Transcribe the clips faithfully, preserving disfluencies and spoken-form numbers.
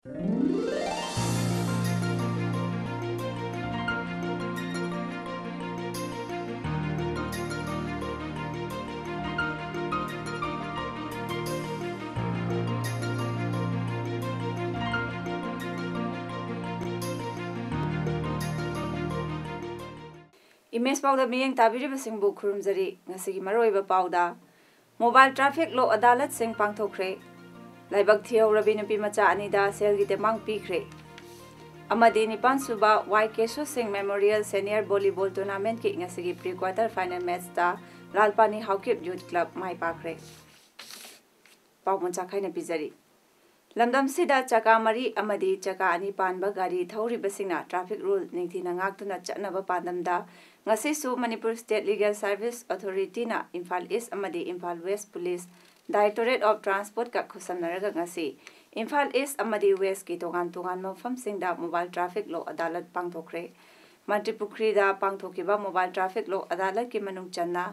Image ꯄꯥꯎꯗ ꯃꯤꯠꯌꯦꯡ ꯇꯥꯕꯤꯔꯤꯕꯁꯤꯡꯕꯨ ꯈꯨꯔꯨꯝꯖꯔꯤ꯫ ꯉꯁꯤꯒꯤ ꯃꯔꯨꯑꯣꯏꯕ ꯄꯥꯎꯗ, ꯃꯣꯕꯥꯏꯜ ꯇ꯭ꯔꯥꯐꯤꯛ ꯂꯣꯛ ꯑꯗꯥꯂꯠꯁꯤꯡ ꯄꯥꯡꯊꯣꯛꯈ꯭ꯔꯦ꯫ ꯂꯥꯏꯕꯛ ꯊꯤꯍꯧꯔꯕꯤ ꯅꯨꯄꯤ ꯃꯆꯥ ꯑꯅꯤꯗ ꯁꯦꯜꯒꯤ ꯇꯦꯡꯕꯥꯡ ꯄꯤꯈ꯭ꯔꯦ꯫ ꯑꯃꯗꯤ ꯅꯤꯄꯥꯟ ꯁꯨꯕ ꯋꯥꯏ Keso Singh memorial senior volleyball ꯇꯣꯔꯅꯥꯃꯦꯟꯠꯀꯤ ꯉꯁꯤꯒꯤ ꯄ꯭ꯔꯤ ꯀ꯭ꯋꯥꯔꯇꯔ ꯐꯥꯏꯅꯦꯜ ꯃꯦꯠꯆꯇ ꯂꯥꯜꯄꯥꯅꯤ ꯍꯥꯎꯀꯤꯞ ꯌꯨꯊ ꯀ꯭ꯂꯕ ꯃꯥꯏ ꯄꯥꯛꯈ꯭ꯔꯦ꯫ ꯄꯥꯎ ꯃꯆꯥ ꯈꯥꯏꯅ ꯄꯤꯖꯔꯤ꯫ ꯂꯝꯗꯝꯁꯤꯗ ꯆꯀꯥ ꯃꯔꯤ ꯑꯃꯗꯤ ꯆꯀꯥ ꯑꯅꯤ ꯄꯥꯟꯕ ꯒꯥꯔꯤ ꯊꯧꯔꯤꯕꯁꯤꯡꯅ ꯇ꯭ꯔꯥꯐꯤꯛ ꯔꯨꯜ ꯅꯤꯡꯊꯤꯅ ꯉꯥꯛꯇꯨꯅ ꯆꯠꯅꯕ ꯄꯥꯟꯗꯝꯗ ꯉꯁꯤꯁꯨ ꯃꯅꯤꯄꯨꯔ ꯁ꯭ꯇꯦꯠ ꯂꯤꯒꯦꯜ ꯁꯥꯔꯚꯤꯁ ꯑꯣꯊꯣꯔꯤꯇꯤꯅ ꯏꯝꯐꯥꯜ ꯏꯁ ꯑꯃꯗꯤ Imphal west police directorate of ꯇ꯭ꯔꯥꯟꯁꯄꯣꯔꯠꯀ ꯈꯨꯠꯁꯝꯅꯔꯒ ꯉꯁꯤ ꯏꯝꯐꯥꯜ ꯏꯁ ꯑꯃꯗꯤ ꯋꯦꯁꯀꯤ ꯇꯣꯉꯥꯟ ꯇꯣꯉꯥꯟꯕ ꯃꯐꯝꯁꯤꯡꯗ ꯃꯣꯕꯥꯏꯜ ꯇ꯭ꯔꯥꯐꯤꯛ ꯂꯣꯛ ꯑꯗꯥꯂꯠ ꯄꯥꯡꯊꯣꯛꯈ꯭ꯔꯦ꯫ ꯃꯟꯇ꯭ꯔꯤꯄꯨꯈ꯭ꯔꯤꯗ ꯄꯥꯡꯊꯣꯛꯈꯤꯕ ꯃꯣꯕꯥꯏꯜ ꯇ꯭ꯔꯥꯐꯤꯛ ꯂꯣꯛ ꯑꯗꯥꯂꯠꯀꯤ ꯃꯅꯨꯡ ꯆꯟꯅ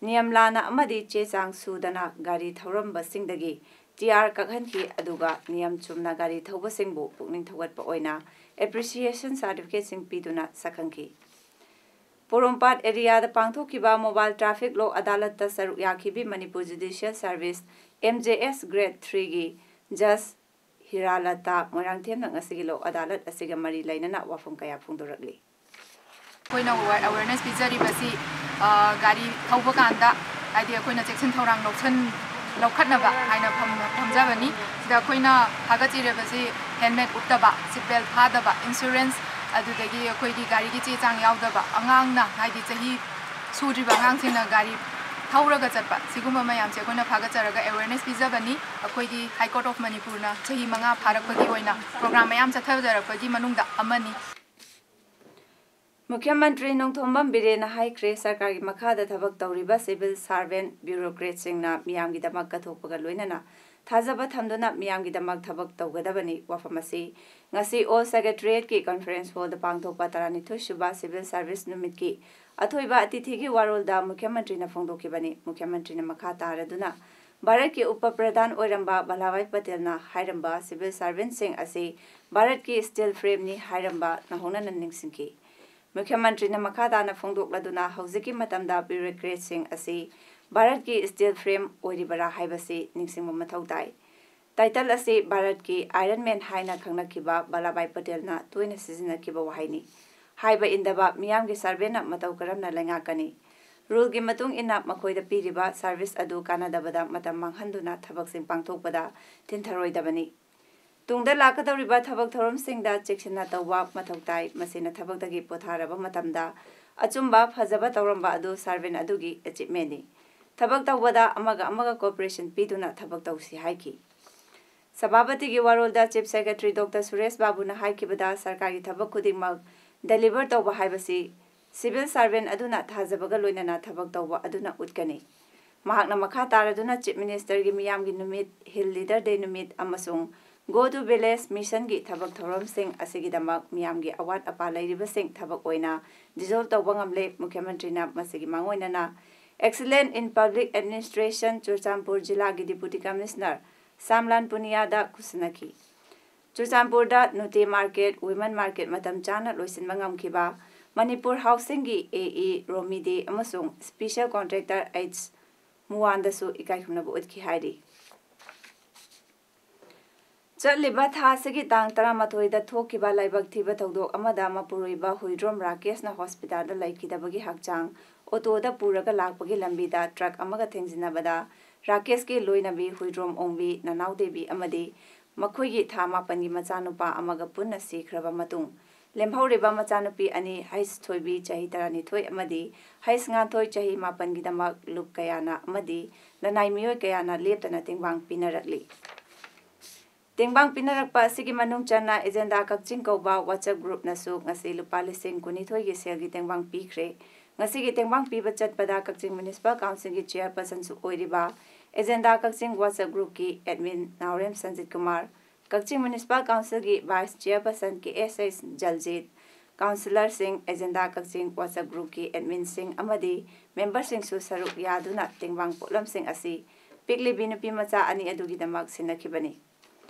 ꯅꯤꯌꯝ ꯂꯥꯟꯅ ꯑꯃꯗꯤ ꯆꯦ ꯆꯥꯡ ꯁꯨꯗꯅ ꯒꯥꯔꯤ ꯊꯧꯔꯝꯕꯁꯤꯡꯗꯒꯤ ꯇꯤ ꯑꯥꯔ ꯀꯛꯍꯟꯈꯤ, ꯑꯗꯨꯒ ꯅꯤꯌꯝ ꯆꯨꯝꯅ ꯒꯥꯔꯤ ꯊꯧꯕꯁꯤꯡꯕꯨ ꯄꯨꯛꯅꯤꯡ ꯊꯧꯒꯠꯄ ꯑꯣꯏꯅ ꯑꯦꯄ꯭ꯔꯤꯁꯤꯌꯦꯁꯟ ꯁꯥꯔꯇꯤꯐꯤꯀꯦꯠꯁꯤꯡ ꯄꯤꯗꯨꯅ ꯁꯛꯈꯪꯈꯤ꯫ ꯄꯣꯔꯣꯝꯄꯥꯠ ꯑꯦꯔꯤꯌꯥꯗ ꯄꯥꯡꯊꯣꯛꯈꯤꯕ ꯃꯣꯕꯥꯏꯜ ꯇ꯭ꯔꯥꯐꯤꯛ ꯂꯣꯛ ꯑꯗꯥꯂꯠꯇ ꯁꯔꯨꯛ ꯌꯥꯈꯤꯕꯤ Manipur judicial service, M J S, grade ꯊ꯭ꯔꯤꯒꯤ ꯖꯁ ꯍꯤꯔꯥꯂꯇꯥ ꯃꯣꯏꯔꯥꯡꯊꯦꯝꯅ ꯉꯁꯤꯒꯤ ꯂꯣꯛ ꯑꯗꯥꯂꯠ ꯑꯁꯤꯒ ꯃꯔꯤ ꯂꯩꯅꯅ ꯋꯥꯐꯝ ꯀꯌꯥ ꯐꯣꯡꯗꯣꯔꯛꯂꯤ꯫ ꯑꯩꯈꯣꯏꯅ ꯑꯋꯦ-, ꯑꯋꯦꯔꯅꯦꯁ ꯄꯤꯖꯔꯤꯕꯁꯤ, ꯑ, ꯒꯥꯔꯤ ꯊꯧꯕ ꯀꯥꯟꯗ, ꯍꯥꯏꯗꯤ, ꯑꯩꯈꯣꯏꯅ ꯆꯦꯛꯁꯤꯟ ꯊꯧꯔꯥꯡ ꯂꯧꯁꯟ-, ꯂꯧꯈꯠꯅꯕ ꯍꯥꯏꯅ ꯐꯝ-, ꯐꯝꯖꯕꯅꯤ꯫ ꯁꯤꯗ ꯑꯩꯈꯣꯏꯅ ꯐꯥꯒꯠꯆꯔꯤꯕꯁꯤ ꯍꯦꯜꯃꯦꯠ ꯎꯞꯇꯕ, ꯁꯤꯠ ꯕꯦꯜꯠ ꯐꯥꯗꯕ, ꯏꯟꯁꯨꯔꯦꯟꯁ, ꯑꯗꯨꯗꯒꯤ ꯑꯩꯈꯣꯏꯒꯤ ꯒꯥꯔꯤꯒꯤ ꯆꯦ ꯆꯥꯡ ꯌꯥꯎꯗꯕ, ꯑꯉꯥꯡꯅ, ꯍꯥꯏꯗꯤ, ꯆꯍꯤ ꯁꯨꯗ꯭ꯔꯤꯕ ꯑꯉꯥꯡꯁꯤꯡꯅ ꯒꯥꯔꯤ ꯊꯧꯔꯒ ꯆꯠꯄ, ꯁꯤꯒꯨꯝꯕ ꯃꯌꯥꯝꯁꯦ ꯑꯩꯈꯣꯏꯅ ꯐꯥꯒꯠꯆꯔꯒ ꯑꯦꯋꯦꯔꯅꯦꯁ ꯄꯤꯖꯕꯅꯤ꯫ ꯑꯩꯈꯣꯏꯒꯤ ꯍꯥꯏ ꯀꯣꯔꯠ ꯑꯣꯐ ꯃꯅꯤꯄꯨꯔꯅ ꯆꯍꯤ ꯃꯉꯥ ꯐꯥꯔꯛꯄꯒꯤ ꯑꯣꯏꯅ ꯄ꯭ꯔꯣꯒ꯭ꯔꯥꯝ ꯃꯌꯥꯝ ꯆꯠꯊꯖꯔꯛꯄꯒꯤ ꯃꯅꯨꯡꯗ ꯑꯃꯅꯤ꯫ ꯃꯨꯈ꯭ꯌ ꯃꯟꯇ꯭ꯔꯤ ꯅꯣꯡꯊꯣꯝꯕꯝ ꯕꯤꯔꯦꯟꯅ ꯍꯥꯏꯈ꯭ꯔꯦ, ꯁꯔꯀꯥꯔꯒꯤ ꯃꯈꯥꯗ ꯊꯕꯛ ꯇꯧꯔꯤꯕ ꯁꯤꯚꯤꯜ ꯁꯥꯔꯚꯦꯟꯠ, ꯕ꯭ꯌꯨꯔꯣꯀ꯭ꯔꯦꯠꯁꯤꯡꯅ ꯃꯤꯌꯥꯝꯒꯤꯗꯃꯛ ꯀꯠꯊꯣꯛꯄꯒ ꯂꯣꯏꯅꯅ ꯊꯥꯖꯕ ꯊꯝꯗꯨꯅ ꯃꯤꯌꯥꯝꯒꯤꯗꯃꯛ ꯊꯕꯛ ꯇꯧꯒꯗꯕꯅꯤ꯫ ꯋꯥꯐꯝ ꯑꯁꯤ ꯉꯁꯤ ꯑꯣꯜ ꯁꯦꯀ꯭ꯔꯦꯇꯔꯤꯌꯦꯠꯀꯤ ꯀꯟꯐꯔꯦꯟꯁ ꯍꯣꯜꯗ ꯄꯥꯡꯊꯣꯛꯄ ꯇꯔꯥꯅꯤꯊꯣꯏ ꯁꯨꯕ ꯁꯤꯚꯤꯜ ꯁꯥꯔꯚꯤꯁ ꯅꯨꯃꯤꯠꯀꯤ ꯑꯊꯣꯏꯕ ꯑꯇꯤꯊꯤꯒꯤ ꯋꯥꯔꯣꯜꯗ ꯃꯨꯈ꯭ꯌ ꯃꯟꯇ꯭ꯔꯤꯅ ꯐꯣꯡꯗꯣꯛꯈꯤꯕꯅꯤ꯫ ꯃꯨꯈ꯭ꯌ ꯃꯟꯇ꯭ꯔꯤꯅ ꯃꯈꯥ ꯇꯥꯔꯗꯨꯅ ꯚꯥꯔꯠꯀꯤ ꯎꯄ ꯄ꯭ꯔꯙꯥꯟ ꯑꯣꯏꯔꯝꯕ ꯚꯥꯂꯥꯚꯥꯏ ꯄꯇꯦꯜꯅ ꯍꯥꯏꯔꯝꯕ civil servantꯁꯤꯡ ꯑꯁꯤ ꯚꯥꯔꯠꯀꯤ steel frameꯅꯤ ꯍꯥꯏꯔꯝꯕ ꯅꯧꯍꯧꯅꯅ ꯅꯤꯡꯁꯤꯡꯈꯤ꯫ ꯃꯨꯈ꯭ꯌꯃꯟꯇ꯭ꯔꯤꯅ ꯃꯈꯥ ꯇꯥꯅ ꯐꯣꯡꯗꯣꯛꯂꯗꯨꯅ ꯍꯧꯖꯤꯛꯀꯤ ꯃꯇꯝꯗ bureaucratꯁꯤꯡ ꯑꯁꯤ ꯚꯥꯔꯠꯀꯤ steel frame ꯑꯣꯏꯔꯤꯕꯔꯥ ꯍꯥꯏꯕꯁꯤ ꯅꯤꯡꯁꯤꯡꯕ ꯃꯊꯧ ꯇꯥꯏ꯫ Title ꯑꯁꯤ ꯚꯥꯔꯠꯀꯤ Iron Man ꯍꯥꯏꯅ ꯈꯪꯅꯈꯤꯕ ꯚꯥꯂꯥꯚꯥꯏ ꯄꯇꯦꯜꯅ ꯇꯣꯏꯅ ꯁꯤꯖꯤꯟꯅꯈꯤꯕ ꯋꯥꯍꯩꯅꯤ꯫ ꯍꯥꯏꯕ ꯏꯟꯗꯕ ꯃꯤꯌꯥꯝꯒꯤ servantꯅ ꯃꯇꯧ ꯀꯔꯝꯅ ꯂꯩꯉꯥꯛꯀꯅꯤ? Ruleꯒꯤ ꯃꯇꯨꯡ ꯏꯟꯅ ꯃꯈꯣꯏꯗ ꯄꯤꯔꯤꯕ service ꯑꯗꯨ ꯀꯥꯟꯅꯗꯕꯗ ꯃꯇꯝ ꯃꯥꯡꯍꯟꯗꯨꯅ ꯊꯕꯛꯁꯤꯡ ꯄꯥꯡꯊꯣꯛꯄꯗ ꯊꯤꯟꯊꯔꯣꯏꯗꯕꯅꯤ꯫ ꯇꯨꯡꯗ ꯂꯥꯛꯀꯗꯧꯔꯤꯕ ꯊꯕꯛ ꯊꯧꯔꯝꯁꯤꯡꯗ ꯆꯦꯛꯁꯤꯟꯅ ꯇꯧꯕ ꯃꯊꯧ ꯇꯥꯏ꯫ ꯃꯁꯤꯅ ꯊꯕꯛꯇꯒꯤ ꯄꯣꯊꯥꯔꯕ ꯃꯇꯝꯗ ꯑꯆꯨꯝꯕ, ꯐꯖꯕ ꯇꯧꯔꯝꯕ ꯑꯗꯨ servant ꯑꯗꯨꯒꯤ achievementꯅꯤ꯫ ꯊꯕꯛ ꯇꯧꯕꯗ ꯑꯃꯒ ꯑꯃꯒ cooperation ꯄꯤꯗꯨꯅ ꯊꯕꯛ ꯇꯧꯁꯤ ꯍꯥꯏꯈꯤ꯫ ꯁꯚꯥꯄꯇꯤꯒꯤ ꯋꯥꯔꯣꯜꯗ Chief Secretary Doctor ꯁꯨꯔꯦꯁ ꯕꯥꯕꯨꯅ ꯍꯥꯏꯈꯤꯕꯗ, ꯁꯔꯀꯥꯔꯒꯤ ꯊꯕꯛ ꯈꯨꯗꯤꯡꯃꯛ deliver ꯇꯧꯕ ꯍꯥꯏꯕꯁꯤ civil servant ꯑꯗꯨꯅ ꯊꯥꯖꯕꯒ ꯂꯣꯏꯅꯅ ꯊꯕꯛ ꯇꯧꯕ ꯑꯗꯨꯅ ꯎꯠꯀꯅꯤ꯫ ꯃꯍꯥꯛꯅ ꯃꯈꯥ ꯇꯥꯔꯗꯨꯅ Chief Ministerꯒꯤ ꯃꯤꯌꯥꯝꯒꯤ ꯅꯨꯃꯤꯠ, Hill Leader Day ꯅꯨꯃꯤꯠ ꯑꯃꯁꯨꯡ Go to Village Missionꯒꯤ ꯊꯕꯛ ꯊꯧꯔꯝꯁꯤꯡ ꯑꯁꯤꯒꯤꯗꯃꯛ ꯃꯤꯌꯥꯝꯒꯤ ꯑꯋꯥꯠ ꯑꯄꯥ ꯂꯩꯔꯤꯕꯁꯤꯡ ꯊꯕꯛ ꯑꯣꯏꯅ dissolve ꯇꯧꯕ ꯉꯝꯂꯦ꯫ ꯃꯨꯈ꯭ꯌꯃꯟꯇ꯭ꯔꯤꯅ ꯃꯁꯤꯒꯤ ꯃꯥꯡꯑꯣꯏꯅꯅ Excellence in Public Administration Churachandpur ꯖꯤꯂꯥꯒꯤ Deputy Commissioner ꯁꯥꯝꯂꯥꯟ ꯄꯨꯅꯤꯌꯥꯗ ꯈꯨꯠꯁꯤꯟꯅꯈꯤ꯫ ꯆꯨꯔꯆꯥꯟꯄꯨꯔꯗ ꯅꯨꯇꯦ market, women market ꯃꯇꯝ ꯆꯥꯅ ꯂꯣꯏꯁꯤꯟꯕ ꯉꯝꯈꯤꯕ ꯃꯅꯤꯄꯨꯔ ꯍꯥꯎꯁꯤꯡꯒꯤ AE ꯔꯣꯃꯤ ꯗꯦ ꯑꯃꯁꯨꯡ special contractor H ꯃꯨꯋꯥꯟꯗꯁꯨ ꯏꯀꯥꯏꯈꯨꯝꯅꯕ ꯎꯠꯈꯤ ꯍꯥꯏꯔꯤ꯫ ꯆꯠꯂꯤꯕ ꯊꯥ ꯑꯁꯤꯒꯤ ꯇꯥꯡ ꯇꯔꯥꯃꯥꯊꯣꯏꯗ ꯊꯣꯛꯈꯤꯕ ꯂꯥꯏꯕꯛ ꯊꯤꯕ ꯊꯧꯗꯣꯛ ꯑꯃꯗ ꯃꯄꯨꯔꯣꯏꯕ ꯍꯨꯏꯗ꯭ꯔꯣꯝ ꯔꯥꯀꯦꯁꯅ hospitalꯗ ꯂꯩꯈꯤꯗꯕꯒꯤ ꯍꯛꯆꯥꯡ ꯑꯣꯇꯣꯗ ꯄꯨꯔꯒ ꯂꯥꯛꯄꯒꯤ ꯂꯝꯕꯤꯗ truck ꯑꯃꯒ ꯊꯦꯡꯖꯤꯟꯅꯕꯗ ꯔꯥꯀꯦꯁꯀꯤ ꯂꯣꯏꯅꯕꯤ ꯍꯨꯏꯗ꯭ꯔꯣꯝ ꯑꯣꯡꯕꯤ, ꯅꯅꯥꯎ ꯗꯦꯕꯤ ꯑꯃꯗꯤ ꯃꯈꯣꯏꯒꯤ ꯊꯥ ꯃꯥꯄꯟꯒꯤ ꯃꯆꯥꯅꯨꯄꯥ ꯑꯃꯒ ꯄꯨꯟꯅ ꯁꯤꯈ꯭ꯔꯕ ꯃꯇꯨꯡ, ꯂꯦꯝꯍꯧꯔꯤꯕ ꯃꯆꯥꯅꯨꯄꯤ ꯑꯅꯤ, ꯍꯩꯁ ꯊꯣꯏꯕꯤ, ꯆꯍꯤ ꯇꯔꯥꯅꯤꯊꯣꯏ, ꯑꯃꯗꯤ ꯍꯩꯁ ꯉꯥꯟꯊꯣꯏ, ꯆꯍꯤ ꯃꯥꯄꯟꯒꯤꯗꯃꯛ ꯂꯨꯞ ꯀꯌꯥꯅ ꯑꯃꯗꯤ ꯂꯅꯥꯏ ꯃꯤꯑꯣꯏ ꯀꯌꯥꯅ ꯂꯦꯞꯇꯅ ꯇꯦꯡꯕꯥꯡ ꯄꯤꯅꯔꯛꯂꯤ꯫ ꯇꯦꯡꯕꯥꯡ ꯄꯤꯅꯔꯛꯄ ꯑꯁꯤꯒꯤ ꯃꯅꯨꯡ ꯆꯟꯅ ꯑꯦꯖꯦꯟꯗꯥ ꯀꯛꯆꯤꯡ ꯀꯧꯕ WhatsApp groupꯅꯁꯨ ꯉꯁꯤ ꯂꯨꯄꯥ ꯂꯤꯁꯤꯡ ꯀꯨꯟꯅꯤꯊꯣꯏꯒꯤ ꯁꯦꯜꯒꯤ ꯇꯦꯡꯕꯥꯡ ꯄꯤꯈ꯭ꯔꯦ꯫ ꯉꯁꯤꯒꯤ ꯇꯦꯡꯕꯥꯡ ꯄꯤꯕ ꯆꯠꯄꯗ ꯀꯛꯆꯤꯡ Municipal Councilꯒꯤ chairpersonꯁꯨ ꯑꯣꯏꯔꯤꯕ ꯑꯦꯖꯦꯟꯗꯥ ꯀꯛꯆꯤꯡ WhatsApp groupꯀꯤ admin ꯅꯥꯎꯔꯦꯝ ꯁꯟꯖꯤꯠ ꯀꯨꯃꯥꯔ, ꯀꯛꯆꯤꯡ Municipal Councilꯒꯤ vice chairperson ꯀꯦ ꯑꯦꯁ ꯑꯦꯁ ꯖꯜꯖꯤꯠ, councillorꯁꯤꯡ, ꯑꯦꯖꯦꯟꯗꯥ ꯀꯛꯆꯤꯡ WhatsApp groupꯀꯤ adminꯁꯤꯡ ꯑꯃꯗꯤ memberꯁꯤꯡꯁꯨ ꯁꯔꯨꯛ ꯌꯥꯗꯨꯅ ꯇꯦꯡꯕꯥꯡ ꯄꯣꯠꯂꯝꯁꯤꯡ ꯑꯁꯤ ꯄꯤꯛꯂꯤꯕꯤ ꯅꯨꯄꯤ ꯃꯆꯥ ꯑꯅꯤ ꯑꯗꯨꯒꯤꯗꯃꯛ ꯁꯤꯟꯅꯈꯤꯕꯅꯤ꯫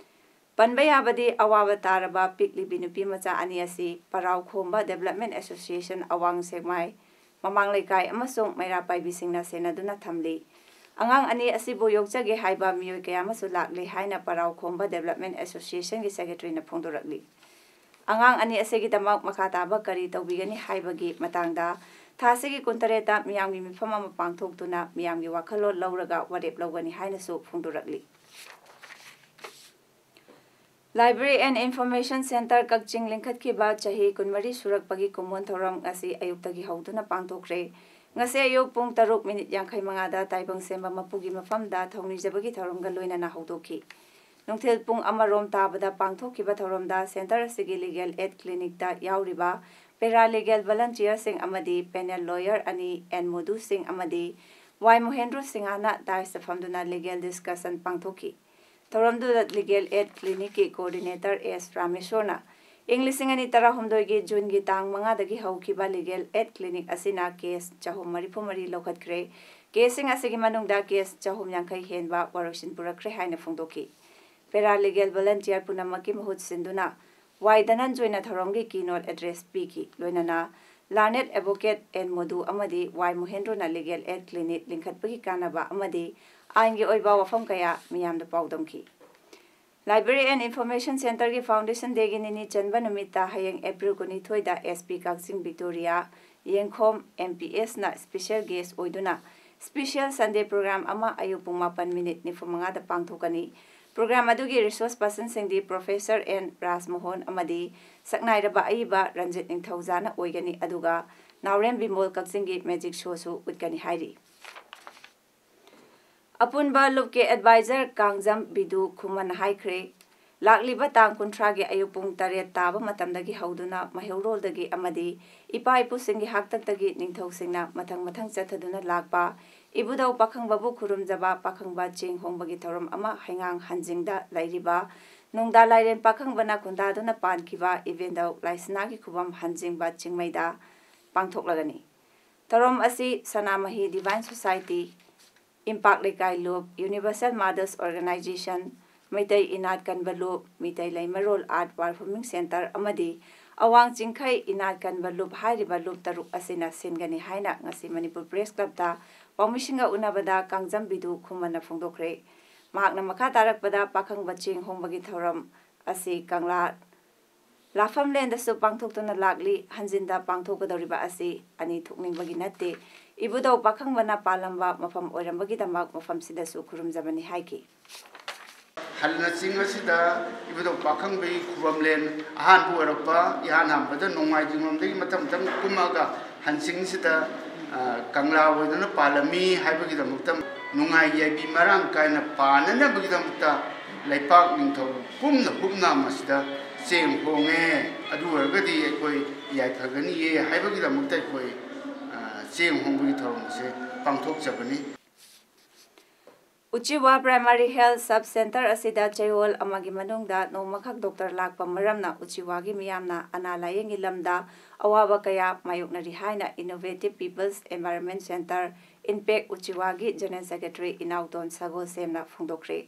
ꯄꯟꯕ ꯌꯥꯕꯗꯤ, ꯑꯋꯥꯕ ꯇꯥꯔꯕ ꯄꯤꯛꯂꯤꯕꯤ ꯅꯨꯄꯤ ꯃꯆꯥ ꯑꯅꯤ ꯑꯁꯤ ꯄꯔꯥꯎ ꯈꯣꯝꯕ Development Association ꯑꯋꯥꯡ ꯁꯦꯛꯃꯥꯏ, ꯃꯃꯥꯡ ꯂꯩꯀꯥꯏ ꯑꯃꯁꯨꯡ ꯃꯩꯔꯥ ꯄꯥꯏꯕꯤꯁꯤꯡꯅ ꯁꯦꯟꯅꯗꯨꯅ ꯊꯝꯂꯤ꯫ ꯑꯉꯥꯡ ꯑꯅꯤ ꯑꯁꯤꯕꯨ ꯌꯣꯛꯆꯒꯦ ꯍꯥꯏꯕ ꯃꯤꯑꯣꯏ ꯀꯌꯥ ꯑꯃꯁꯨ ꯂꯥꯛꯂꯤ ꯍꯥꯏꯅ ꯄꯔꯥꯎ ꯈꯣꯝꯕ Development Associationꯒꯤ Secretaryꯅ ꯐꯣꯡꯗꯣꯔꯛꯂꯤ꯫ ꯑꯉꯥꯡ ꯑꯅꯤ ꯑꯁꯤꯒꯤꯗꯃꯛ ꯃꯈꯥ ꯇꯥꯕ ꯀꯔꯤ ꯇꯧꯕꯤꯒꯅꯤ ꯍꯥꯏꯕꯒꯤ ꯃꯇꯥꯡꯗ ꯊꯥ ꯑꯁꯤꯒꯤ ꯀꯨꯟꯇꯔꯦꯠꯇ ꯃꯤꯌꯥꯝꯒꯤ ꯃꯤꯐꯝ ꯑꯃ ꯄꯥꯡꯊꯣꯛꯇꯨꯅ ꯃꯤꯌꯥꯝꯒꯤ ꯋꯥꯈꯜꯂꯣꯟ ꯂꯧꯔꯒ ꯋꯥꯔꯦꯞ ꯂꯧꯒꯅꯤ ꯍꯥꯏꯅꯁꯨ ꯐꯣꯡꯗꯣꯔꯛꯂꯤ꯫ Library and Information Centre ꯀꯛꯆꯤꯡ ꯂꯤꯡꯈꯠꯈꯤꯕ ꯆꯍꯤ ꯀꯨꯟꯃꯔꯤ ꯁꯨꯔꯛꯄꯒꯤ ꯀꯨꯝꯑꯣꯟ ꯊꯧꯔꯝ ꯉꯁꯤ ꯑꯌꯨꯛꯇꯒꯤ ꯍꯧꯗꯨꯅ ꯄꯥꯡꯊꯣꯛꯈ꯭ꯔꯦ꯫ ꯉꯁꯤ ꯑꯌꯨꯛ ꯄꯨꯡ ꯇꯔꯨꯛ ꯃꯤꯅꯤꯠ ꯌꯥꯡꯈꯩ ꯃꯉꯥꯗ ꯇꯥꯏꯕꯪ ꯁꯦꯝꯕ ꯃꯄꯨꯒꯤ ꯃꯐꯝꯗ ꯊꯧꯅꯤꯖꯕꯒꯤ ꯊꯧꯔꯝꯒ ꯂꯣꯏꯅꯅ ꯍꯧꯗꯣꯛꯈꯤ꯫ ꯅꯨꯡꯊꯤꯜ ꯄꯨꯡ ꯑꯃꯔꯣꯝ ꯇꯥꯕꯗ ꯄꯥꯡꯊꯣꯛꯈꯤꯕ ꯊꯧꯔꯝꯗ centre ꯑꯁꯤꯒꯤ Legal Aid Clinicꯇ ꯌꯥꯎꯔꯤꯕ Paralegal Volunteerꯁꯤꯡ ꯑꯃꯗꯤ Panel Lawyer ꯑꯅꯤ ꯑꯦꯟ ꯃꯣꯗꯨ ꯁꯤꯡ ꯑꯃꯗꯤ ꯋꯥꯏ ꯃꯣꯍꯦꯟꯗ꯭ꯔꯣ ꯁꯤꯡꯍꯅ dais ꯐꯝꯗꯨꯅ legal discussion ꯄꯥꯡꯊꯣꯛꯈꯤ꯫ ꯊꯧꯔꯝꯗꯨꯗ Legal Aid Clinicꯀꯤ Coordinator ꯑꯦꯁ ꯔꯥꯃꯦꯁꯣꯔꯅ ꯏꯪ ꯂꯤꯁꯤꯡ ꯑꯅꯤ ꯇꯔꯥꯍꯨꯝꯗꯣꯏꯒꯤ ꯖꯨꯟꯒꯤ ꯇꯥꯡ ꯃꯉꯥꯗꯒꯤ ꯍꯧꯈꯤꯕ Legal Aid Clinic ꯑꯁꯤꯅ case ꯆꯍꯨꯝ ꯃꯔꯤꯐꯨ ꯃꯔꯤ ꯂꯧꯈꯠꯈ꯭ꯔꯦ꯫ Caseꯁꯤꯡ ꯑꯁꯤꯒꯤ ꯃꯅꯨꯡꯗ case ꯆꯍꯨꯝ ꯌꯥꯡꯈꯩ ꯍꯦꯟꯕ ꯋꯥꯔꯣꯏꯁꯤꯟ ꯄꯨꯔꯛꯈ꯭ꯔꯦ ꯍꯥꯏꯅ ꯐꯣꯡꯗꯣꯛꯈꯤ꯫ Paralegal Volunteer ꯄꯨꯝꯅꯃꯛꯀꯤ ꯃꯍꯨꯠ ꯁꯤꯟꯗꯨꯅ ꯋꯥꯏ ꯙꯅꯟꯖꯣꯏꯅ ꯊꯧꯔꯝꯒꯤ keynote address ꯄꯤꯈꯤ꯫ ꯂꯣꯏꯅꯅ Learned Advocate ꯑꯦꯟ ꯃꯣꯗꯨ ꯑꯃꯗꯤ ꯋꯥꯏ ꯃꯣꯍꯦꯟꯗ꯭ꯔꯣꯅ Legal Aid Clinic ꯂꯤꯡꯈꯠꯄꯒꯤ ꯀꯥꯟꯅꯕ ꯑꯃꯗꯤ ꯑꯥꯏꯟꯒꯤ ꯑꯣꯏꯕ ꯋꯥꯐꯝ ꯀꯌꯥ ꯃꯤꯌꯥꯝꯗ ꯄꯥꯎꯗꯝꯈꯤ꯫ Library and Information Centreꯒꯤ Foundation Dayꯒꯤ ꯅꯤꯅꯤ ꯆꯟꯕ ꯅꯨꯃꯤꯠꯇ ꯍꯌꯦꯡ April ꯀꯨꯟꯅꯤꯊꯣꯏꯗ SP ꯀꯛꯆꯤꯡ ꯕꯤꯛꯇꯣꯔꯤꯌꯥ ꯌꯦꯡꯈꯣꯝ MPSꯅ special guest ꯑꯣꯏꯗꯨꯅ special Sunday program ꯑꯃ ꯑꯌꯨꯛ ꯄꯨꯡ ꯃꯥꯄꯟ ꯃꯤꯅꯤꯠ ꯅꯤꯐꯨ ꯃꯉꯥꯗ ꯄꯥꯡꯊꯣꯛꯀꯅꯤ꯫ Program ꯑꯗꯨꯒꯤ resource personꯁꯤꯡꯗꯤ Professor ꯑꯦꯟ ꯔꯥꯖꯃꯣꯍꯟ ꯑꯃꯗꯤ ꯁꯛꯅꯥꯏꯔꯕ ꯑꯏꯕ ꯔꯟꯖꯤꯠ ꯅꯤꯡꯊꯧꯖꯥꯅ ꯑꯣꯏꯒꯅꯤ, ꯑꯗꯨꯒ ꯅꯥꯎꯔꯦꯝ ꯕꯤꯃꯣꯜ ꯀꯛꯆꯤꯡꯒꯤ magic showꯁꯨ ꯎꯠꯀꯅꯤ ꯍꯥꯏꯔꯤ꯫ ꯑꯄꯨꯟꯕ ꯂꯨꯞꯀꯤ advisor ꯀꯥꯡꯖꯝ ꯕꯤꯗꯨ ꯈꯨꯃꯟ ꯍꯥꯏꯈ꯭ꯔꯦ, ꯂꯥꯛꯂꯤꯕ ꯇꯥꯡ ꯀꯨꯟꯊ꯭ꯔꯥꯒꯤ ꯑꯌꯨꯛ ꯄꯨꯡ ꯇꯔꯦꯠ ꯇꯥꯕ ꯃꯇꯝꯗꯒꯤ ꯍꯧꯗꯨꯅ ꯃꯩꯍꯧꯔꯣꯜꯗꯒꯤ ꯑꯃꯗꯤ ꯏꯄꯥ ꯏꯄꯨꯁꯤꯡꯒꯤ ꯍꯥꯛꯇꯛꯇꯒꯤ ꯅꯤꯡꯊꯧꯁꯤꯡꯅ ꯃꯊꯪ ꯃꯊꯪ ꯆꯠꯊꯗꯨꯅ ꯂꯥꯛꯄ ꯏꯕꯨꯙꯧ ꯄꯥꯈꯪꯕꯕꯨ ꯈꯨꯔꯨꯝꯖꯕ ꯄꯥꯈꯪꯕ ꯆꯦꯡ ꯍꯣꯡꯕꯒꯤ ꯊꯧꯔꯝ ꯑꯃ ꯍꯩꯉꯥꯡ ꯍꯟꯖꯤꯡꯗ ꯂꯩꯔꯤꯕ ꯅꯨꯡꯗꯥ ꯂꯥꯏꯔꯦꯟ ꯄꯥꯈꯪꯕꯅ ꯈꯨꯟꯗꯥꯗꯨꯅ ꯄꯥꯟꯈꯤꯕ ꯏꯕꯦꯟꯗꯧ ꯂꯥꯏꯁꯅꯥꯒꯤ ꯈꯨꯕꯝ ꯍꯟꯖꯤꯡꯕ ꯆꯤꯡꯃꯩꯗ ꯄꯥꯡꯊꯣꯛꯂꯒꯅꯤ꯫ ꯊꯧꯔꯝ ꯑꯁꯤ ꯁꯅꯥꯃꯍꯤ Divine Society, ꯏꯝꯄꯥꯛ ꯂꯩꯀꯥꯏ ꯂꯨꯞ, Universal Mothers Organization, ꯃꯩꯇꯩ ꯏꯅꯥꯠ ꯀꯟꯕ ꯂꯨꯞ, ꯃꯤꯇꯩ ꯂꯩꯃꯔꯣꯜ Art Performing Centre ꯑꯃꯗꯤ ꯑꯋꯥꯡ ꯆꯤꯡꯈꯩ ꯏꯅꯥꯠ ꯀꯟꯕ ꯂꯨꯞ ꯍꯥꯏꯔꯤꯕ ꯂꯨꯞ ꯇꯔꯨꯛ ꯑꯁꯤꯅ ꯁꯤꯟꯒꯅꯤ ꯍꯥꯏꯅ ꯉꯁꯤ ꯃꯅꯤꯄꯨꯔ ꯄ꯭ꯔꯦꯁ ꯀ꯭ꯂꯕꯇ ꯄꯥꯎꯃꯤꯁꯤꯡꯒ ꯎꯅꯕꯗ ꯀꯥꯡꯖꯝ ꯕꯤꯗꯨ ꯈꯨꯃꯟꯅ ꯐꯣꯡꯗꯣꯛꯈ꯭ꯔꯦ꯫ ꯃꯍꯥꯛꯅ ꯃꯈꯥ ꯇꯥꯔꯛꯄꯗ ꯄꯥꯈꯪꯕ ꯆꯦꯡ ꯍꯣꯡꯕꯒꯤ ꯊꯧꯔꯝ ꯑꯁꯤ ꯀꯪꯂꯥ ꯂꯥꯐꯝꯂꯦꯟꯗꯁꯨ ꯄꯥꯡꯊꯣꯛꯇꯨꯅ ꯂꯥꯛꯂꯤ꯫ ꯍꯟꯖꯤꯟꯗ ꯄꯥꯡꯊꯣꯛꯀꯗꯧꯔꯤꯕ ꯑꯁꯤ ꯑꯅꯤ ꯊꯣꯛꯅꯤꯡꯕꯒꯤ ꯅꯠꯇꯦ, ꯏꯕꯨꯙꯧ ꯄꯥꯈꯪꯕꯅ ꯄꯥꯜꯂꯝꯕ ꯃꯐꯝ ꯑꯣꯏꯔꯝꯕꯒꯤꯗꯃꯛ ꯃꯐꯝꯁꯤꯗꯁꯨ ꯈꯨꯔꯨꯝꯖꯕꯅꯤ ꯍꯥꯏꯈꯤ꯫ ꯍꯜꯂꯅ ꯆꯤꯡ ꯑꯁꯤꯗ ꯏꯕꯨꯙꯧ ꯄꯥꯈꯪꯕꯒꯤ ꯈꯨꯕꯝꯂꯦꯟ ꯑꯍꯥꯟꯕ ꯑꯣꯏꯔꯛꯄ, ꯏꯍꯥꯟ ꯍꯥꯟꯕꯗ ꯅꯣꯡꯃꯥꯏꯖꯤꯡꯂꯣꯝꯗꯒꯤ ꯃꯊꯪ ꯃꯊꯪ ꯀꯨꯝꯃꯛꯑꯒ ꯍꯟꯆꯤꯡꯁꯤꯗ, ꯑ, ꯀꯪꯂꯥ ꯑꯣꯏꯗꯨꯅ ꯄꯥꯜꯂꯝꯃꯤ ꯍꯥꯏꯕꯒꯤꯗꯃꯛꯇ ꯅꯨꯡꯉꯥꯏ ꯌꯥꯏꯕꯤ ꯃꯔꯥꯡ ꯀꯥꯏꯅ ꯄꯥꯟꯅꯅꯕꯒꯤꯗꯃꯛꯇ ꯂꯩꯄꯥꯛ ꯅꯤꯡꯊꯧ ꯄꯨꯝꯅ ꯍꯨꯞꯅ ꯃꯁꯤꯗ ꯆꯦꯡ ꯍꯣꯡꯉꯦ, ꯑꯗꯨ ꯑꯣꯏꯔꯒꯗꯤ ꯑꯩꯈꯣꯏ ꯌꯥꯏꯐꯒꯅꯤꯌꯦ ꯍꯥꯏꯕꯒꯤꯗꯃꯛꯇ ꯑꯩꯈꯣꯏ, ꯑ, ꯆꯦꯡ ꯍꯣꯡꯕꯒꯤ ꯊꯧꯔꯝ ꯑꯁꯦ ꯄꯥꯡꯊꯣꯛꯆꯕꯅꯤ꯫ ꯎꯆꯤꯋꯥ Primary Health Sub Centre ꯑꯁꯤꯗ ꯆꯌꯣꯜ ꯑꯃꯒꯤ ꯃꯅꯨꯡꯗ ꯅꯣꯡꯃꯈꯛ ꯗꯣꯛꯇꯔ ꯂꯥꯛꯄ ꯃꯔꯝꯅ ꯎꯆꯤꯋꯥꯒꯤ ꯃꯤꯌꯥꯝꯅ ꯑꯅꯥ ꯂꯥꯌꯦꯡꯒꯤ ꯂꯝꯗ ꯑꯋꯥꯕ ꯀꯌꯥ ꯃꯥꯌꯣꯛꯅꯔꯤ ꯍꯥꯏꯅ Innovative People's Environment Centre, ꯏꯟꯄꯦꯛ ꯎꯆꯤꯋꯥꯒꯤ General Secretary Inaoton ꯁꯒꯣꯜꯁꯦꯝꯅ ꯐꯣꯡꯗꯣꯛꯈ꯭ꯔꯦ꯫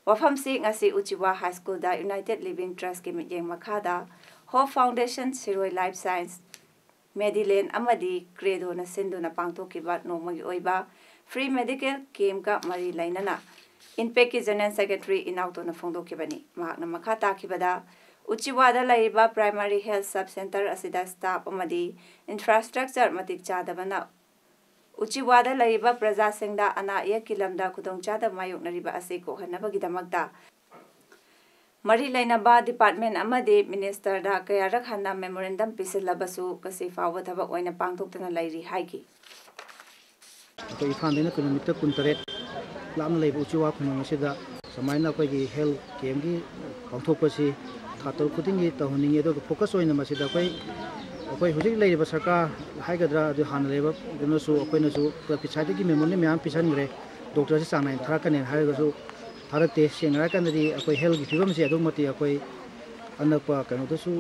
ꯋꯥꯐꯝꯁꯤ ꯉꯁꯤ ꯎꯆꯤꯋꯥ High Schoolꯗ United Living Trustꯀꯤ ꯃꯤꯠꯌꯦꯡ ꯃꯈꯥꯗ Hope Foundation, ꯁꯤꯔꯣꯏ Life Science, ꯃꯦꯗꯤꯂꯦꯟ ꯑꯃꯗꯤ ꯀ꯭ꯔꯦꯗꯣꯅ ꯁꯤꯟꯗꯨꯅ ꯄꯥꯡꯊꯣꯛꯈꯤꯕ ꯅꯣꯡꯃꯒꯤ ꯑꯣꯏꯕ Free Medical Campꯀ ꯃꯔꯤ ꯂꯩꯅꯅ ꯏꯟꯄꯦꯛꯀꯤ General Secretary ꯏꯅꯥꯎꯇꯣꯟꯅ ꯐꯣꯡꯗꯣꯛꯈꯤꯕꯅꯤ꯫ ꯃꯍꯥꯛꯅ ꯃꯈꯥ ꯇꯥꯈꯤꯕꯗ, ꯎꯆꯤꯋꯥꯗ ꯂꯩꯔꯤꯕ Primary Health Sub Centre ꯑꯁꯤꯗ staff ꯑꯃꯗꯤ infrastructure ꯃꯇꯤꯛ ꯆꯥꯗꯕꯅ ꯎꯆꯤꯋꯥꯗ ꯂꯩꯔꯤꯕ ꯄ꯭ꯔꯖꯥꯁꯤꯡꯗ ꯑꯅꯥ ꯑꯌꯦꯛꯀꯤ ꯂꯝꯗ ꯈꯨꯗꯣꯡꯆꯥꯗꯕ ꯃꯥꯌꯣꯛꯅꯔꯤꯕ ꯑꯁꯤ ꯀꯣꯛꯍꯟꯅꯕꯒꯤꯗꯃꯛꯇ ꯃꯔꯤ ꯂꯩꯅꯕ department ꯑꯃꯗꯤ ministerꯗ ꯀꯌꯥꯔꯛ ꯍꯟꯅ memorandum ꯄꯤꯁꯤꯜꯂꯕꯁꯨ ꯉꯁꯤ ꯐꯥꯎꯕ ꯊꯕꯛ ꯑꯣꯏꯅ ꯄꯥꯡꯊꯣꯛꯇꯅ ꯂꯩꯔꯤ ꯍꯥꯏꯈꯤ꯫ ꯑꯩꯈꯣꯏ ꯏꯝꯐꯥꯜꯗꯩꯅ kilometre ꯀꯨꯟꯇꯔꯦꯠ ꯂꯥꯞꯅ ꯂꯩꯕ ꯎꯆꯤꯋꯥ ꯈꯨꯡꯒꯪ ꯑꯁꯤꯗ ꯁꯨꯃꯥꯏꯅ ꯑꯩꯈꯣꯏꯒꯤ health campꯀꯤ ꯄꯥꯡꯊꯣꯛꯄꯁꯤ ꯊꯥ ꯇꯔꯨꯛ ꯈꯨꯗꯤꯡꯒꯤ ꯇꯧꯍꯟꯅꯤꯡꯉꯤ꯫ ꯑꯗꯨꯒ focus ꯑꯣꯏꯅ ꯃꯁꯤꯗ ꯑꯩꯈꯣꯏ, ꯑꯩꯈꯣꯏ ꯍꯧꯖꯤꯛ ꯂꯩꯔꯤꯕ ꯁꯔꯀꯥꯔ ꯍꯥꯏꯒꯗ꯭ꯔꯥ, ꯑꯗꯨ ꯍꯥꯟꯅ ꯂꯩꯕ ꯀꯩꯅꯣꯁꯨ ꯑꯩꯈꯣꯏꯅꯁꯨ clubꯀꯤ sideꯇꯒꯤ memorandum ꯃꯌꯥꯝ ꯄꯤꯁꯟꯈ꯭ꯔꯦ꯫ Doctorꯁꯤ ꯆꯥꯡ ꯅꯥꯏꯅ ꯊꯥꯔꯛꯀꯅꯦꯅ ꯍꯥꯏꯔꯒꯁꯨ ꯊꯥꯔꯛꯇꯦ꯫ ꯁꯦꯡꯅ ꯍꯥꯏꯔꯀꯥꯟꯗꯗꯤ ꯑꯩꯈꯣꯏ healthꯀꯤ ꯐꯤꯕꯝꯁꯦ ꯑꯗꯨꯛ ꯃꯇꯤꯛ ꯑꯩꯈꯣꯏ ꯑꯅꯛꯄ ꯀꯩꯅꯣꯗꯁꯨ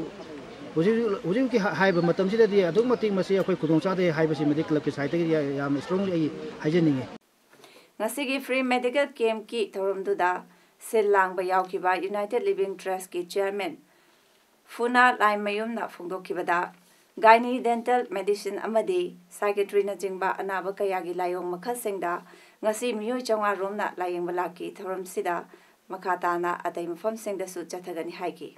ꯍꯧꯖꯤꯛ, ꯍꯧꯖꯤꯛ ꯍꯧꯖꯤꯛꯀꯤ ꯍꯥꯏꯕ ꯃꯇꯝꯁꯤꯗꯗꯤ ꯑꯗꯨꯛ ꯃꯇꯤꯛ ꯃꯁꯤ ꯑꯩꯈꯣꯏ ꯈꯨꯗꯣꯡ ꯆꯥꯗꯦ ꯍꯥꯏꯕꯁꯤꯃꯗꯤ clubꯀꯤ sideꯇꯒꯤ ꯌꯥꯝꯅ strongly ꯑꯩ ꯍꯥꯏꯖꯅꯤꯡꯉꯤ꯫ ꯉꯁꯤꯒꯤ free medical campꯀꯤ ꯊꯧꯔꯝꯗꯨꯗ ꯁꯤꯜ ꯂꯥꯡꯕ ꯌꯥꯎꯈꯤꯕ United Living Trustꯀꯤ chairman ꯐꯨꯅꯥ ꯂꯥꯏꯃꯌꯨꯝꯅ ꯐꯣꯡꯗꯣꯛꯈꯤꯕꯗ, gynae, dental medicine ꯑꯃꯗꯤ psychiatryꯅꯆꯤꯡꯕ ꯑꯅꯥꯕ ꯀꯌꯥꯒꯤ ꯂꯥꯏꯑꯣꯡ ꯃꯈꯜꯁꯤꯡꯗ ꯉꯁꯤ ꯃꯤꯑꯣꯏ ꯆꯥꯝꯃꯉꯥ ꯔꯣꯝꯅ ꯂꯥꯌꯦꯡꯕ ꯂꯥꯛꯈꯤ꯫ ꯊꯧꯔꯝꯁꯤꯗ ꯃꯈꯥ ꯇꯥꯅ ꯑꯇꯩ ꯃꯐꯝꯁꯤꯡꯗꯁꯨ ꯆꯠꯊꯒꯅꯤ ꯍꯥꯏꯈꯤ꯫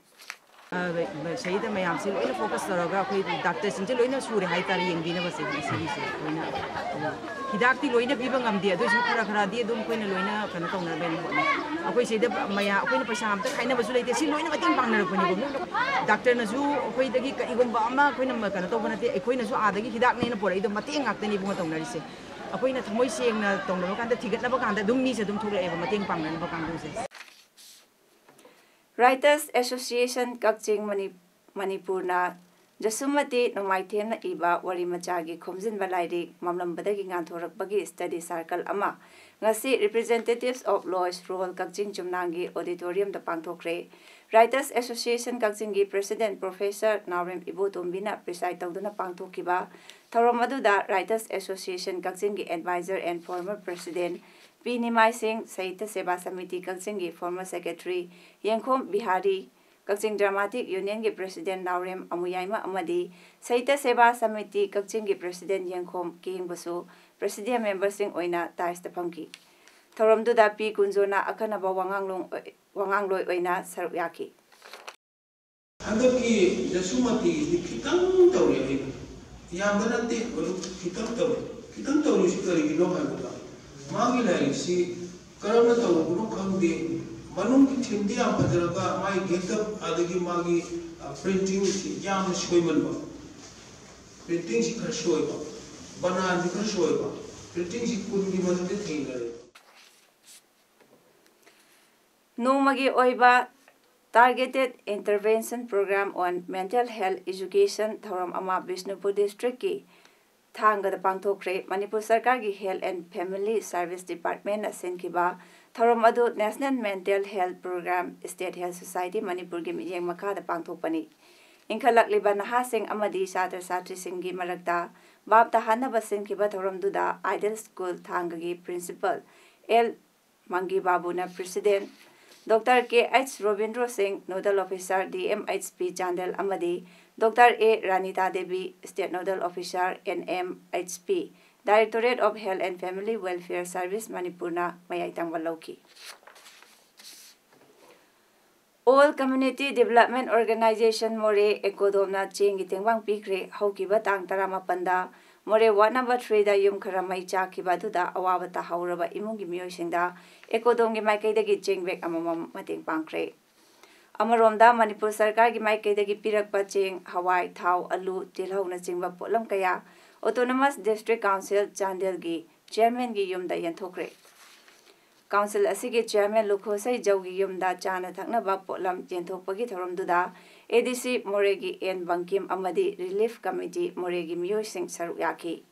ꯑ, ꯁꯤꯗ ꯃꯌꯥꯝꯁꯦ ꯂꯣꯏꯅ focus ꯇꯧꯔꯒ ꯑꯩꯈꯣꯏ doctorꯁꯤꯡꯁꯦ ꯂꯣꯏꯅ ꯁꯨꯔꯦ ꯍꯥꯏꯇꯥꯔꯦ, ꯌꯦꯡꯕꯤꯅꯕꯁꯦ ꯉꯁꯤꯒꯤꯁꯦ ꯑꯩꯈꯣꯏꯅ꯫ ꯑꯗꯣ ꯍꯤꯗꯥꯛꯇꯤ ꯂꯣꯏꯅ ꯄꯤꯕ ꯉꯝꯗꯦ, ꯑꯗꯨꯏꯁꯨ ꯈꯔ ꯈꯔꯗꯤ ꯑꯗꯨꯝ ꯑꯩꯈꯣꯏꯅ ꯂꯣꯏꯅ ꯀꯩꯅꯣ ꯇꯧꯅꯕ ꯍꯥꯏꯅ ꯍꯣꯠꯅꯩ꯫ ꯑꯩꯈꯣꯏ ꯁꯤꯗ ꯃꯌꯥꯝ, ꯑꯩꯈꯣꯏꯅ ꯄꯩꯁꯥ ꯑꯝꯇ ꯈꯥꯏꯅꯕꯁꯨ ꯂꯩꯇꯦ, ꯁꯤ ꯂꯣꯏꯅ ꯃꯇꯦꯡ ꯄꯥꯡꯅꯔꯛꯄꯅꯤꯀꯣ꯫ Doctorꯅꯁꯨ ꯑꯩꯈꯣꯏꯗꯒꯤ ꯀꯔꯤꯒꯨꯝꯕ ꯑꯃ ꯑꯩꯈꯣꯏꯅ ꯀꯩꯅꯣ ꯇꯧꯕ ꯅꯠꯇꯦ, ꯑꯩꯈꯣꯏꯅꯁꯨ ꯑꯥꯗꯒꯤ ꯍꯤꯗꯥꯛꯅꯦꯅ ꯄꯨꯔꯛꯏꯗꯣ, ꯃꯇꯦꯡ ꯉꯥꯛꯇꯅꯤ ꯏꯕꯨꯡꯉꯣ ꯇꯧꯅꯔꯤꯁꯦ꯫ ꯑꯩꯈꯣꯏꯅ ꯊꯃꯣꯏ ꯁꯦꯡꯅ ꯇꯧꯅꯕ ꯀꯥꯟꯗ, ꯊꯤꯒꯠꯅꯕ ꯀꯥꯟꯗ ꯑꯗꯨꯝ ꯃꯤꯁꯦ ꯑꯗꯨꯝ ꯊꯣꯛꯂꯛꯑꯦꯕ ꯃꯇꯦꯡ ꯄꯥꯡꯅꯅꯕ ꯀꯥꯡꯕꯨꯁꯦ꯫ Writers Association ꯀꯛꯆꯤꯡ ꯃꯅꯤ-, ꯃꯅꯤꯄꯨꯔꯅ ꯖꯁꯨꯃꯇꯤ ꯅꯣꯡꯃꯥꯏꯊꯦꯝꯅ ꯏꯕ ꯋꯥꯔꯤ ꯃꯆꯥꯒꯤ ꯈꯣꯝꯖꯤꯟꯕ ꯂꯥꯏꯔꯤꯛ ꯃꯝꯂꯝꯕꯗꯒꯤ ꯉꯥꯟꯊꯣꯔꯛꯄꯒꯤ study circle ꯑꯃ ꯉꯁꯤ Representatives of Lois Rural Kakching ꯆꯨꯝꯅꯥꯡꯒꯤ auditoriumꯗ ꯄꯥꯡꯊꯣꯛꯈ꯭ꯔꯦ꯫ Writers Association ꯀꯛꯆꯤꯡꯒꯤ president Professor ꯅꯥꯎꯔꯦꯝ ꯏꯕꯣꯇꯣꯝꯕꯤꯅ preside ꯇꯧꯗꯨꯅ ꯄꯥꯡꯊꯣꯛꯈꯤꯕ ꯊꯧꯔꯝ ꯑꯗꯨꯗ Writers Association ꯀꯛꯆꯤꯡꯒꯤ advisor and former president ꯄꯤ ꯅꯤꯃꯥꯏ ꯁꯤꯡ, ꯁꯥꯍꯤꯇ꯭ꯌ ꯁꯦꯕꯥ ꯁꯃꯤꯇꯤ ꯀꯛꯆꯤꯡꯒꯤ former secretary ꯌꯦꯡꯈꯣꯝ ꯕꯤꯍꯥꯔꯤ, ꯀꯛꯆꯤꯡ Dramatic Unionꯒꯤ president ꯅꯥꯎꯔꯦꯝ ꯑꯃꯨꯌꯥꯏꯃ ꯑꯃꯗꯤ ꯁꯥꯍꯤꯇ꯭ꯌ ꯁꯦꯕꯥ ꯁꯃꯤꯇꯤ ꯀꯛꯆꯤꯡꯒꯤ president ꯌꯦꯡꯈꯣꯝ ꯀꯦꯡꯕꯁꯨ presidium memberꯁꯤꯡ ꯑꯣꯏꯅ dais ꯐꯝꯈꯤ꯫ ꯊꯧꯔꯝꯗꯨꯗ ꯄꯤ ꯀꯨꯟꯖꯣꯅ ꯑꯈꯟꯅꯕ ꯋꯥꯉꯥꯡꯂꯣꯡ-, ꯋꯥꯉꯥꯡꯂꯣꯏ ꯑꯣꯏꯅ ꯁꯔꯨꯛ ꯌꯥꯈꯤ꯫ ꯍꯟꯗꯛꯀꯤ ꯖꯁꯨꯃꯇꯤꯒꯤꯁꯤꯗꯤ ꯈꯤꯇꯪ ꯇꯧꯔꯤ ꯑꯩ꯫ ꯌꯥꯝꯕ ꯅꯠꯇꯦ, ꯃꯔꯨꯞ, ꯈꯤꯇꯪ ꯇꯧꯔꯤ꯫ ꯈꯤꯇꯪ ꯇꯧꯔꯤꯁꯤ ꯀꯔꯤꯒꯤꯅꯣ ꯍꯥꯏꯕꯗ, ꯃꯥꯒꯤ ꯂꯥꯏꯔꯤꯛꯁꯤ ꯀꯔꯝꯅ ꯇꯧꯔꯨꯕꯅꯣ ꯈꯪꯗꯦ꯫ ꯃꯅꯨꯡꯒꯤ themeꯗꯤ ꯌꯥꯝ ꯐꯖꯔꯒ, ꯃꯥꯒꯤ ꯒꯦꯡꯇꯞ ꯑꯗꯒꯤ ꯃꯥꯒꯤ, ꯑ, printingꯁꯤ ꯌꯥꯝꯅ ꯁꯣꯏꯃꯟꯕ꯫ Printingꯁꯤ ꯈꯔ ꯁꯣꯏꯕ, ꯕꯅꯥꯟꯁꯤ ꯈꯔ ꯁꯣꯏꯕ꯫ Printingꯁꯤ ꯀꯨꯟꯒꯤ ꯃꯊꯛꯇ ꯊꯦꯡꯅꯔꯦ꯫ ꯅꯣꯡꯃꯒꯤ ꯑꯣꯏꯕ Targeted Intervention Program on Mental Health Education ꯊꯧꯔꯝ ꯑꯃ ꯕꯤꯁꯅꯨꯄꯨꯔ districtꯀꯤ ꯊꯥꯡꯒꯗ ꯄꯥꯡꯊꯣꯛꯈ꯭ꯔꯦ꯫ ꯃꯅꯤꯄꯨꯔ ꯁꯔꯀꯥꯔꯒꯤ Health and Family Service Departmentꯅ ꯁꯤꯟꯈꯤꯕ ꯊꯧꯔꯝ ꯑꯗꯨ National Mental Health Program, State Health Society ꯃꯅꯤꯄꯨꯔꯒꯤ ꯃꯤꯠꯌꯦꯡ ꯃꯈꯥꯗ ꯄꯥꯡꯊꯣꯛꯄꯅꯤ꯫ ꯏꯟꯈꯠꯂꯛꯂꯤꯕ ꯅꯍꯥꯁꯤꯡ ꯑꯃꯗꯤ ꯁꯥꯇ꯭ꯔ ꯁꯥꯇ꯭ꯔꯤꯁꯤꯡꯒꯤ ꯃꯔꯛꯇ ꯚꯥꯞ ꯇꯥꯍꯟꯅꯕ ꯁꯤꯟꯈꯤꯕ ꯊꯧꯔꯝꯗꯨꯗ Ideal School ꯊꯥꯡꯒꯒꯤ Principal ꯑꯦꯜ ꯃꯪꯒꯤ ꯕꯥꯕꯨꯅ President, doctor K H Robindro Singh, Nodal Officer, D M H P Chandel, ꯑꯃꯗꯤ doctor A Ranita Devi, State Nodal Officer, N M H P, Directorate of Health and Family Welfare Service, ꯃꯅꯤꯄꯨꯔꯅ ꯃꯌꯥꯏ ꯊꯪꯕ ꯂꯧꯈꯤ꯫ All Community Development Organization ꯃꯣꯔꯦ, ꯑꯦꯀꯣꯗꯣꯝꯅ ꯆꯦꯡꯒꯤ ꯇꯦꯡꯕꯥꯡ ꯄꯤꯈ꯭ꯔꯦ꯫ ꯍꯧꯈꯤꯕ ꯇꯥꯡ ꯇꯔꯥꯃꯥꯄꯟꯗ ꯃꯣꯔꯦ Ward Number Three ꯗ ꯌꯨꯝ ꯈꯔ ꯃꯩ ꯆꯥꯛꯈꯤꯕ ꯑꯗꯨꯗ ꯑꯋꯥꯕ ꯇꯥꯍꯧꯔꯕ ꯏꯃꯨꯡꯒꯤ ꯃꯤꯑꯣꯏꯁꯤꯡꯗ ꯑꯦꯀꯣꯗꯣꯝꯒꯤ ꯃꯥꯏꯀꯩꯗꯒꯤ ꯆꯦꯡ bag ꯑꯃꯃꯝ ꯃꯇꯦꯡ ꯄꯥꯡꯈ꯭ꯔꯦ꯫ ꯑꯃꯔꯣꯝꯗ, ꯃꯅꯤꯄꯨꯔ ꯁꯔꯀꯥꯔꯒꯤ ꯃꯥꯏꯀꯩꯗꯒꯤ ꯄꯤꯔꯛꯄ ꯆꯦꯡ, ꯍꯋꯥꯏ, ꯊꯥꯎ, ꯑꯂꯨ, ꯇꯤꯜꯍꯧꯅꯆꯤꯡꯕ ꯄꯣꯠꯂꯝ ꯀꯌꯥ Autonomous District Council ꯆꯥꯟꯗꯦꯜꯒꯤ Chairman ꯒꯤ ꯌꯨꯝꯗ ꯌꯦꯟꯊꯣꯛꯈ꯭ꯔꯦ꯫ Council ꯑꯁꯤꯒꯤ Chairman ꯂꯨꯈꯣꯁꯩ ꯖꯧꯒꯤ ꯌꯨꯝꯗ ꯆꯥꯅ ꯊꯛꯅꯕ ꯄꯣꯠꯂꯝ ꯌꯦꯟꯊꯣꯛꯄꯒꯤ ꯊꯧꯔꯝꯗꯨꯗ A D C ꯃꯣꯔꯦꯒꯤ ꯑꯦꯟ ꯕꯪꯀꯤꯝ ꯑꯃꯗꯤ Relief Committee ꯃꯣꯔꯦꯒꯤ ꯃꯤꯑꯣꯏꯁꯤꯡ ꯁꯔꯨꯛ ꯌꯥꯈꯤ꯫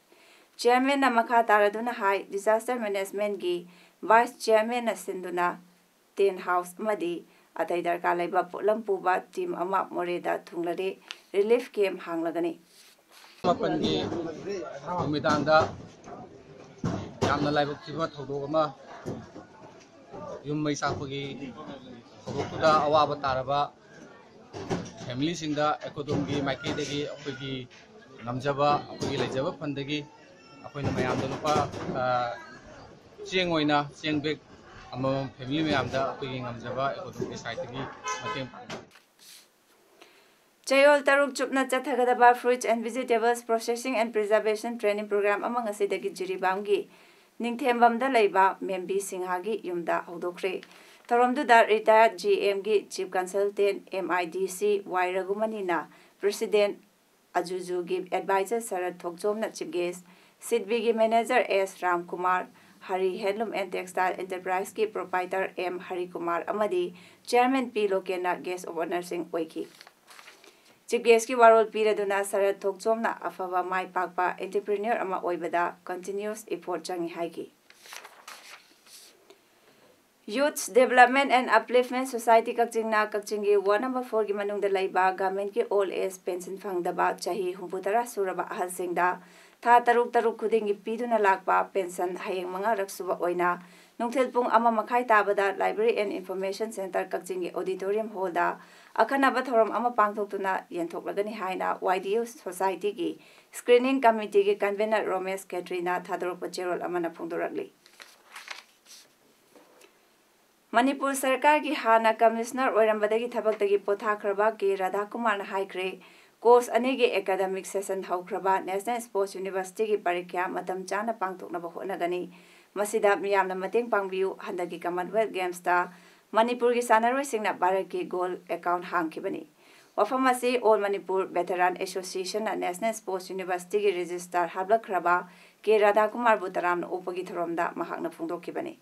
Chairman ꯅ ꯃꯈꯥ ꯇꯥꯔꯗꯨꯅ ꯍꯥꯏ, Disaster Management ꯒꯤ Vice Chairman ꯅ ꯁꯤꯟꯗꯨꯅ Tent House ꯑꯃꯗꯤ ꯑꯇꯩ ꯗꯔꯀꯥꯔ ꯂꯩꯕ ꯄꯣꯠꯂꯝ ꯄꯨꯕ team ꯑꯃ ꯃꯣꯔꯦꯗ ꯊꯨꯡꯂꯔꯦ꯫ Relief camp ꯍꯥꯡꯂꯒꯅꯤ꯫ ꯃꯥꯄꯟꯒꯤ ꯅꯨꯃꯤꯗꯥꯡꯗ ꯌꯥꯝꯅ ꯂꯥꯏꯕꯛ ꯊꯤꯕ ꯊꯧꯗꯣꯛ ꯑꯃ, ꯌꯨꯝ ꯃꯩ ꯆꯥꯛꯄꯒꯤ ꯊꯧꯗꯣꯛꯇꯨꯗ ꯑꯋꯥꯕ ꯇꯥꯔꯕ family ꯁꯤꯡꯗ ꯑꯦꯀꯣꯗꯣꯝꯒꯤ ꯃꯥꯏꯀꯩꯗꯒꯤ ꯑꯩꯈꯣꯏꯒꯤ ꯉꯝꯖꯕ, ꯑꯩꯈꯣꯏꯒꯤ ꯂꯩꯖꯕ fund ꯗꯒꯤ ꯑꯩꯈꯣꯏꯅ ꯃꯌꯥꯝꯗ ꯂꯨꯄꯥ, ꯑ, ꯆꯦꯡ ꯑꯣꯏꯅ ꯆꯦꯡ bag ꯑꯃꯃꯝ family ꯃꯌꯥꯝꯗ ꯑꯩꯈꯣꯏꯒꯤ ꯉꯝꯖꯕ ꯑꯦꯀꯣꯗꯣꯝꯒꯤ side ꯇꯒꯤ ꯃꯇꯦꯡ ꯄꯥꯡꯖꯕ꯫ ꯆꯌꯣꯜ ꯇꯔꯨꯛ ꯆꯨꯞꯅ ꯆꯠꯊꯒꯗꯕ Fruits and Vegetables Processing and Preservation Training Program ꯑꯃ ꯉꯁꯤꯗꯒꯤ ꯖꯤꯔꯤꯕꯥꯝꯒꯤ ꯅꯤꯡꯊꯦꯝꯕꯝꯗ ꯂꯩꯕ ꯃꯦꯝꯕꯤ ꯁꯤꯡꯍꯥꯒꯤ ꯌꯨꯝꯗ ꯍꯧꯗꯣꯛꯈ꯭ꯔꯦ꯫ ꯊꯧꯔꯝꯗꯨꯗ retired G M ꯒꯤ Chief Consultant M I D C Y ꯔꯘꯨꯃꯅꯤꯅ President, ꯑꯖꯨꯖꯨꯒꯤ Advisor shirt ꯊꯣꯛꯆꯣꯝꯅ Chief Guest, ꯁꯤꯗꯕꯤꯒꯤ Manager S Ramkumar, Harry Handloom and Textile Enterprise ꯀꯤ Proprietor ꯑꯦꯝ ꯍꯔꯤꯀꯨꯃꯥꯔ ꯑꯃꯗꯤ Chairman P ꯂꯣꯀꯦꯟꯅ Guest of Honour ꯁꯤꯡ ꯑꯣꯏꯈꯤ꯫ Chief Guest ꯀꯤ ꯋꯥꯔꯣꯜ ꯄꯤꯔꯗꯨꯅ ꯁꯔꯠ ꯊꯣꯛꯆꯣꯝꯅ ꯑꯐꯕ ꯃꯥꯏ ꯄꯥꯛꯄ entrepreneur ꯑꯃ ꯑꯣꯏꯕꯗ continuous effort ꯆꯪꯏ ꯍꯥꯏꯈꯤ꯫ Youth Development and Upliftment Society ꯀꯛꯆꯤꯡꯅ ꯀꯛꯆꯤꯡꯒꯤ ward number four ꯒꯤ ꯃꯅꯨꯡꯗ ꯂꯩꯕ government ꯀꯤ old age pension ꯐꯪꯗꯕ ꯆꯍꯤ ꯍꯨꯝꯐꯨ ꯇꯔꯥ ꯁꯨꯔꯕ ꯑꯍꯜꯁꯤꯡꯗ ꯊꯥ ꯇꯔꯨꯛ ꯇꯔꯨꯛ ꯈꯨꯗꯤꯡꯒꯤ ꯄꯤꯗꯨꯅ ꯂꯥꯛꯄ pension ꯍꯌꯦꯡ ꯃꯉꯥꯔꯛ ꯁꯨꯕ ꯑꯣꯏꯅ ꯅꯨꯡꯊꯤꯜ ꯄꯨꯡ ꯑꯃ ꯃꯈꯥꯏ ꯇꯥꯕꯗ Library and Information Centre ꯀꯛꯆꯤꯡꯒꯤ auditorium hall ꯗ ꯑꯈꯟꯅꯕ ꯊꯧꯔꯝ ꯑꯃ ꯄꯥꯡꯊꯣꯛꯇꯨꯅ ꯌꯦꯟꯊꯣꯛꯂꯒꯅꯤ ꯍꯥꯏꯅ Y D U Society ꯒꯤ screening committee ꯒꯤ convener ꯔꯣꯃꯦꯁ ꯈꯦꯇ꯭ꯔꯤꯅ ꯊꯥꯗꯣꯔꯛꯄ ꯆꯦꯔꯣꯜ ꯑꯃꯅ ꯐꯣꯡꯗꯣꯔꯛꯂꯤ꯫ ꯃꯅꯤꯄꯨꯔ ꯁꯔꯀꯥꯔꯒꯤ ꯍꯥꯟꯅ commissioner ꯑꯣꯏꯔꯝꯕꯗꯒꯤ ꯊꯕꯛꯇꯒꯤ ꯄꯣꯊꯥꯈ꯭ꯔꯕ ꯀꯦ ꯔꯥꯙꯥꯀꯨꯃꯥꯔꯅ ꯍꯥꯏꯈ꯭ꯔꯦ, course ꯑꯅꯤꯒꯤ academic session ꯍꯧꯈ꯭ꯔꯕ National Sports University ꯒꯤ ꯄꯔꯤꯈ꯭ꯌꯥ ꯃꯇꯝ ꯆꯥꯅ ꯄꯥꯡꯊꯣꯛꯅꯕ ꯍꯣꯠꯅꯒꯅꯤ꯫ ꯃꯁꯤꯗ ꯃꯤꯌꯥꯝꯅ ꯃꯇꯦꯡ ꯄꯥꯡꯕꯤꯌꯨ꯫ ꯍꯟꯗꯛꯀꯤ Commonwealth Games ꯇ ꯃꯅꯤꯄꯨꯔꯒꯤ ꯁꯥꯟꯅꯔꯣꯏꯁꯤꯡꯅ ꯚꯥꯔꯠꯀꯤ goal account ꯍꯥꯡꯈꯤꯕꯅꯤ꯫ ꯋꯥꯐꯝ ꯑꯁꯤ All Manipur Veteran Association ꯅ National Sports University ꯒꯤ registrar ꯍꯥꯞꯂꯛꯈ꯭ꯔꯕ ꯀꯦ ꯔꯥꯙꯥꯀꯨꯃꯥꯔꯕꯨ ꯇꯔꯥꯝꯅ ꯑꯣꯛꯄꯒꯤ ꯊꯧꯔꯝꯗ ꯃꯍꯥꯛꯅ ꯐꯣꯡꯗꯣꯛꯈꯤꯕꯅꯤ꯫